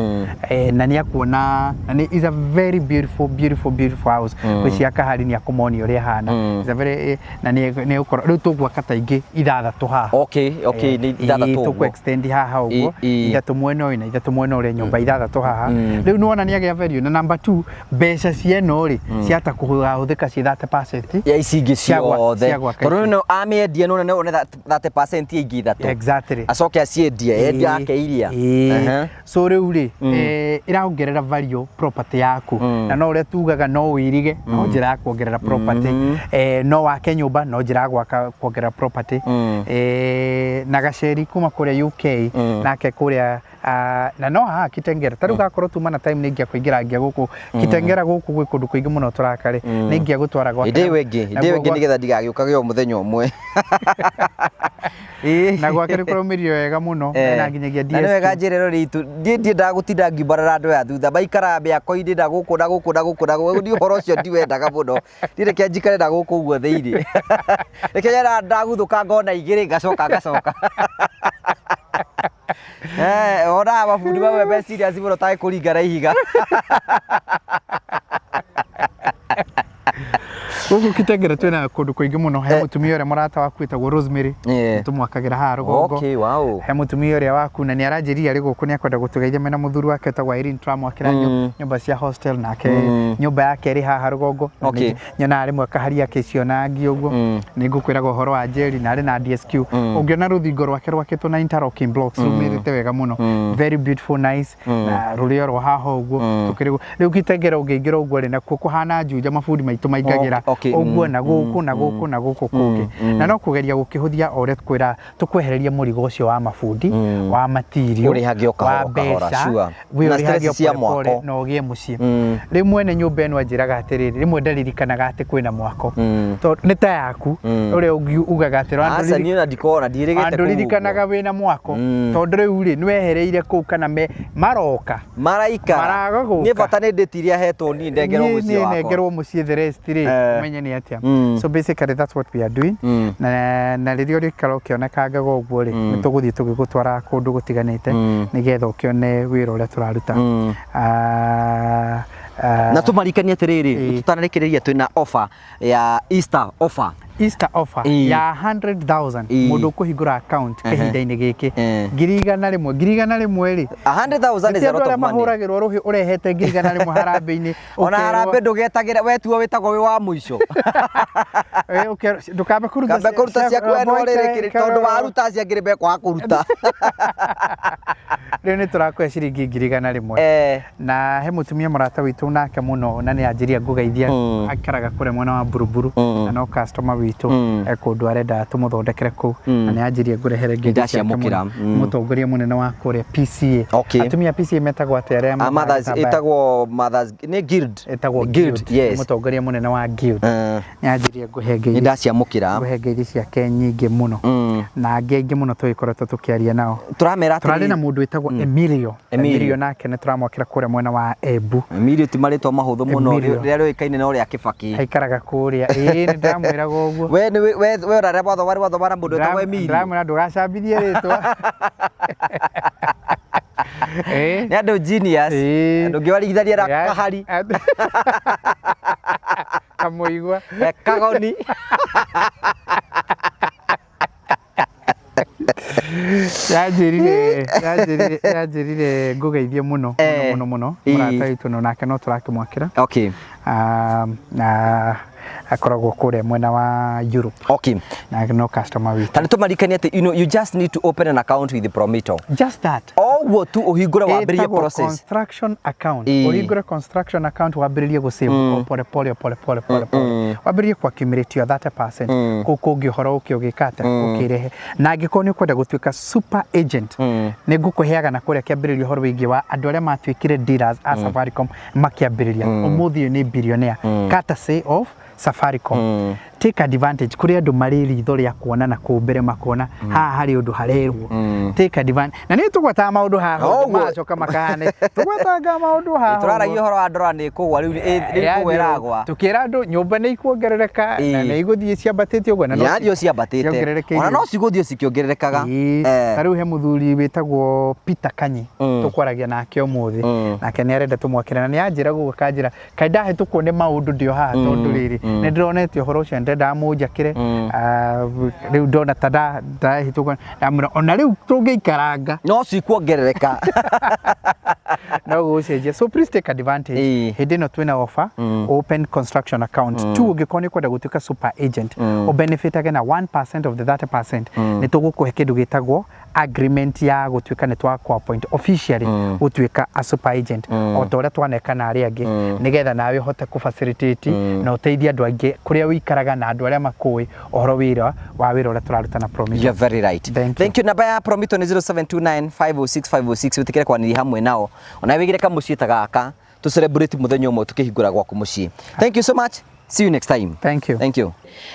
Na nĩ akuona, na nĩ is a very beautiful, beautiful, beautiful house. Gwĩciria Kahari nĩ akũmonia ũrĩa ĩhana. Is a very, na nĩ nĩ ũkora rĩu tũgwaka ta ingĩ ithathatũ haha. Okay, nĩ ithathatũ Tũkũ ũguo. extend haha ũguo, ithatũ mwena ũyũ na ithatũ mwena ũrĩa, nyũmba ithathatũ haha. Rĩu nĩwona nĩ agĩa value. Na number 2, mbeca cia ĩno rĩ, ciata kũhũthĩka ciĩ 30% ya ici ingĩ ciothe. Cia gwaka Tondũ ici. no amĩendia no one 30% ya ingĩ ithatũ. Acoke aciendie, endia ake iria. So rĩu rĩ, ĩraongerera value property yaku. Na no ũrĩa tugaga no ũirige, no njĩra ya kuongerera property. No wake nyũmba, no njĩra ya gwaka kuongerera property. Na Gaceri kuma kũrĩa UK, nake kũrĩa, na no haha Kitengera. Ta rĩu gakorwo tuma na time nĩ ingĩakũingĩra ngia gũkũ Kitengera, gũkũ gwĩ kũndũ kũingĩ mũno tũraka rĩ, nĩ ingĩagũtwara gwake. Hĩndĩ ĩyo ĩngĩ, hĩndĩ ĩyo ĩngĩ nĩgetha ndigagĩũkage o mũthenya ũmwe. Na gwake nĩ kũraumĩrio wega mũno, na nginyagia Na nĩ wega DSP. njĩra ĩno rĩitũ ndiĩ ndiendaga gũtinda ngiumbarara andũ aya thutha maikaraga mĩako-inĩ na gũkũ na gũkũ na gũkũ na gũkũ. Niĩ ũhoro ũcio ndiwendaga mũno. Niĩ reke njikare na gũkũ ũguo thĩinĩ. Reke nyona ndaguthũka ngona igĩrĩ ngacoka ngacoka. Wonaga mabundi mamwe me serious mũno tarĩ kũringa na ihiga. Gũkũ Kitengera twĩna kũndũ kũingĩ mũno. He mũtumia ũrĩa mũrata waku wĩtagwo Rosemary, tũmwakagĩra haha rũgongo. He mũtumia ũrĩa waku na nĩ aranjĩrire arĩ gũkũ nĩ akwenda gũtũgeithia mena mũthuri wake wĩtagwo Irene, tũramwakĩra nyũmba cia hostel, nake nyũmba yake ĩrĩ haha rũgongo. Na nyonaga rĩmwe kahari akĩciona ngi ũguo. Nĩ ngũkwĩraga ũhoro wa Jerry na arĩ na DSQ. Ũngĩona rũthingo rwake rwakĩtwo na interlocking blocks, rumĩrĩte wega mũno, very beautiful, nice, na rũrĩ oro haha ũguo. Tũkĩrĩ rĩu Kitengera ũngĩingĩra ũguo rĩ, nakuo kũhana Juja, mabundi maitũ maingagĩra ũguo na gũkũ na gũkũ na gũkũ kũngĩ, na no kũgeria gũkĩhũthia o ũrĩa twĩra tũkwehereria mũrigo ũcio wa mabundi, wa material, Ũrĩhage o wa kahora kahora, mbeca, sure. wĩ Na ũrĩhage stress o cia pole pole mwako. na ũgĩe mũciĩ. Rĩu mwene nyũmba ĩno anjĩraga atĩrĩrĩ, rĩmwe ndaririkanaga atĩ kwĩna mwako, tondũ nĩ ta yaku ũrĩa ugaga atĩ Aca, niĩ ona ndikoragwo na ndiĩrĩgĩte kũu ũguo. Ndũririkanaga wĩna mwako, tondũ rĩu rĩ, nĩwehereire kũu kana me maroka Maraikara. Maraga gũka. Niĩ bata nĩ ndĩti iria hetwo niĩ ndengerwo Niĩ mũciĩ niĩ wakwa. Nengerwo mũciĩ, the rest rĩ, ũmenye nĩ atĩa. So basically that's what we are doing. Na rĩrĩa ũrĩikara ũkĩonekangaga ũguo rĩ, nĩ tũgũthiĩ tũgĩgũtwaraga kũndũ gũtiganĩte nĩgetha ũkĩone wĩra ũrĩa tũraruta. Na tũmarikanie atĩrĩrĩ, tũtanarĩkĩrĩria, twĩna offer ya Easter offer. Easter offer ya 100,000. Mũndũ ũkũhingũra account kahinda-inĩ gĩkĩ, 100,000, 100,000 rĩ, 100,000 is ti a andũ lot arĩa of money. mahũragĩrwo rũhĩ ũrehete 100,000 harambĩ-inĩ. Ona harambĩ ndũgetagĩra, wetuo wĩtagwo wĩ wa mũico. Ndũkambe kũruta. Kambe kũruta ciaku we no rĩrĩ, tondũ waruta ciangĩ mekwaga kũruta. Rĩu nĩ tũrakũhe ciringi 100,000. Na he mũtumia mũrata witũ nake mũno, na nĩ anjĩria ngũgeithia, aikaraga kũrĩa mwena wa Buruburu, na no customer witũ, e kũndũ arenda tũmũthondekere kũu, na nĩ anjĩria ngũrehere ngeithi ciake Nĩndaciamũkĩra. mũno. Mũtongoria mũnene wa kũrĩa PCA. Atumia a PCA metagwo atĩa arĩa Ah, Mothers, mathambaga? ĩtagwo Mothers nĩ guild. Ĩtagwo Guild, guild. Yes. Mũtongoria mũnene wa guild nĩ anjĩria ngũhe ngeithi. Nĩndaciamũkĩra. Ngũhe ngeithi ciake nyingĩ mũno, na angĩ aingĩ mũno tũgĩkoretwo tũkĩaria nao. Tũramera Tũrarĩ na atĩrĩrĩ. Mũndũ wĩtagwo Emilio. Emilio. Emilio nake nĩ tũramwakĩra kũrĩa mwena wa Embu. Emilio ti marĩtwa mahũthũ mũno. Emilio. Rĩrĩa rĩũĩkaine no rĩa Kĩbakĩ. Aikaraga kũrĩa, ĩĩ, nĩ ndĩramwĩraga ũguo. We nĩ we ũrarĩa wathoma nĩ wathoma na mũndũ wĩtagwo Emilio. Ndĩramwĩra ndũgacambithie rĩtwa. Nĩ andũ genius. Ndũngĩwarigithania na Kahari. Kamũigua. Kagoni. Yanjĩrire ngũgeithie mũno mũno mũno mũrata witũ no nake no tũrakĩmwakĩra. Ah, na akoragwo kũrĩa mwena wa Europe. Na no customer witũ. Ta nĩ tũmarikanie atĩ you just need to open an account with Promito. Just that. O ũguo tu ũhingũre wambĩrĩrie Ĩtagwo process. Construction account. Ĩĩ. Ũhingũre construction account, wambĩrĩrie gũ save o pole pole, o pole pole pole pole, wambĩrĩrie ku accumulate your 30%. Kũu kũngĩ ũhoro ũkĩ ũgĩka atĩa, ũkĩrehe. Na angĩkorwo nĩ ũkwenda gũtuĩka super agent, nĩ ngũkũheaga na kũrĩa kĩambĩrĩria ũhoro wĩgiĩ wa andũ arĩa matuĩkire dealers a Safaricom makĩambĩrĩria. Ũmũthĩ ũyũ nĩ billionaire courtesy of Safaricom. Take advantage. Kũrĩ andũ marĩ ritho rĩa kuona na kũu mbere, makona haha harĩ ũndũ harerwo. Take advantage. Na nĩ tũgwetaga maũndũ haha Ũguo. magacoka makahane tũgwetanga maũndũ haha. Tũraragia ũhoro wa ndora nĩ kũgwa rĩu, rĩu kũgwa ĩragwa. Tukĩra andũ nyũmba nĩ ikuongerereka na nĩ igũthiĩ ciambatĩte ũguo na no Irathiĩ ciambatĩte. ciongererekeire. Ona no cigũthiĩ cikĩongererekaga. Ĩĩ. Ta rĩu he mũthuri wĩtagwo Peter Kanyi tũkwaragia nake ũmũthĩ. Nake nĩ arenda tũmwakĩre na nĩ anjĩra gũgũ kanjĩra kaĩ ndahĩtũkwo nĩ maũndũ ndĩ o haha, tondũ rĩrĩ nĩ ndĩronete ũhoro ũcio, ndendaga mũnjakĩre. Ah, rĩu ndona ta ndahĩtũkwo, ndamwĩra ona rĩu tũngĩikaranga no cikuongerereka. No gũcenjia. So please take advantage. Hĩndĩ ĩno twĩna offer, open construction account. Two, ũngĩkorwo nĩ ũkwenda gũtuĩka super agent, ũbenefitage na 1% of the 30%, nĩ tũgũkũhe kĩndũ gĩtagwo agreement ya gũtuĩka nĩ twakũ appoint officially gũtuĩka a super agent, o ta ũrĩa twaneka na arĩa angĩ, nĩgetha nawe ũhote kũ facilitate na ũteithie andũ angĩ kũrĩa ũikaraga na andũ arĩa makũĩ ũhoro wĩra wa wĩra ũrĩa tũraruta na Promito. You're very right. Thank you. Thank you. Namba ya Promito nĩ 0729 506 506, wĩtĩkĩre kwanĩria hamwe nao. Ona wĩgĩre kamũciĩ ta gaka, tũ celebrate mũthenya ũmwe tukĩhingũra gwaku mũciĩ. Thank you so much. See you next time. Thank you. Thank you.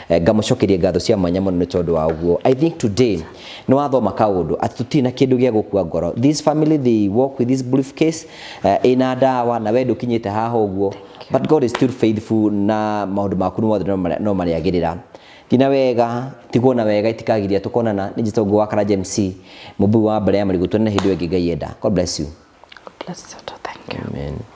Ngamũcokeria ngatho cia mwanya mũno nĩ tondũ wa ũguo. I think today nĩ wathoma kaũndũ atĩ tũtirĩ na kĩndũ gĩa gũkua ngoro. This family, they walk with this briefcase ĩna ndawa na we ndũkinyĩte haha ũguo. But God is still faithful na maũndũ maku nĩ mothe no marĩagĩrĩra. Thina wega, tigwo na wega, itikagiria tukonana. Nĩ njĩtagwo wa Karanja MC, mũmbui wa mbere ya marigũ. Tuonane hĩndĩ ĩyo ĩngĩ Ngai enda. God bless you. God bless you too. Thank you. Amen.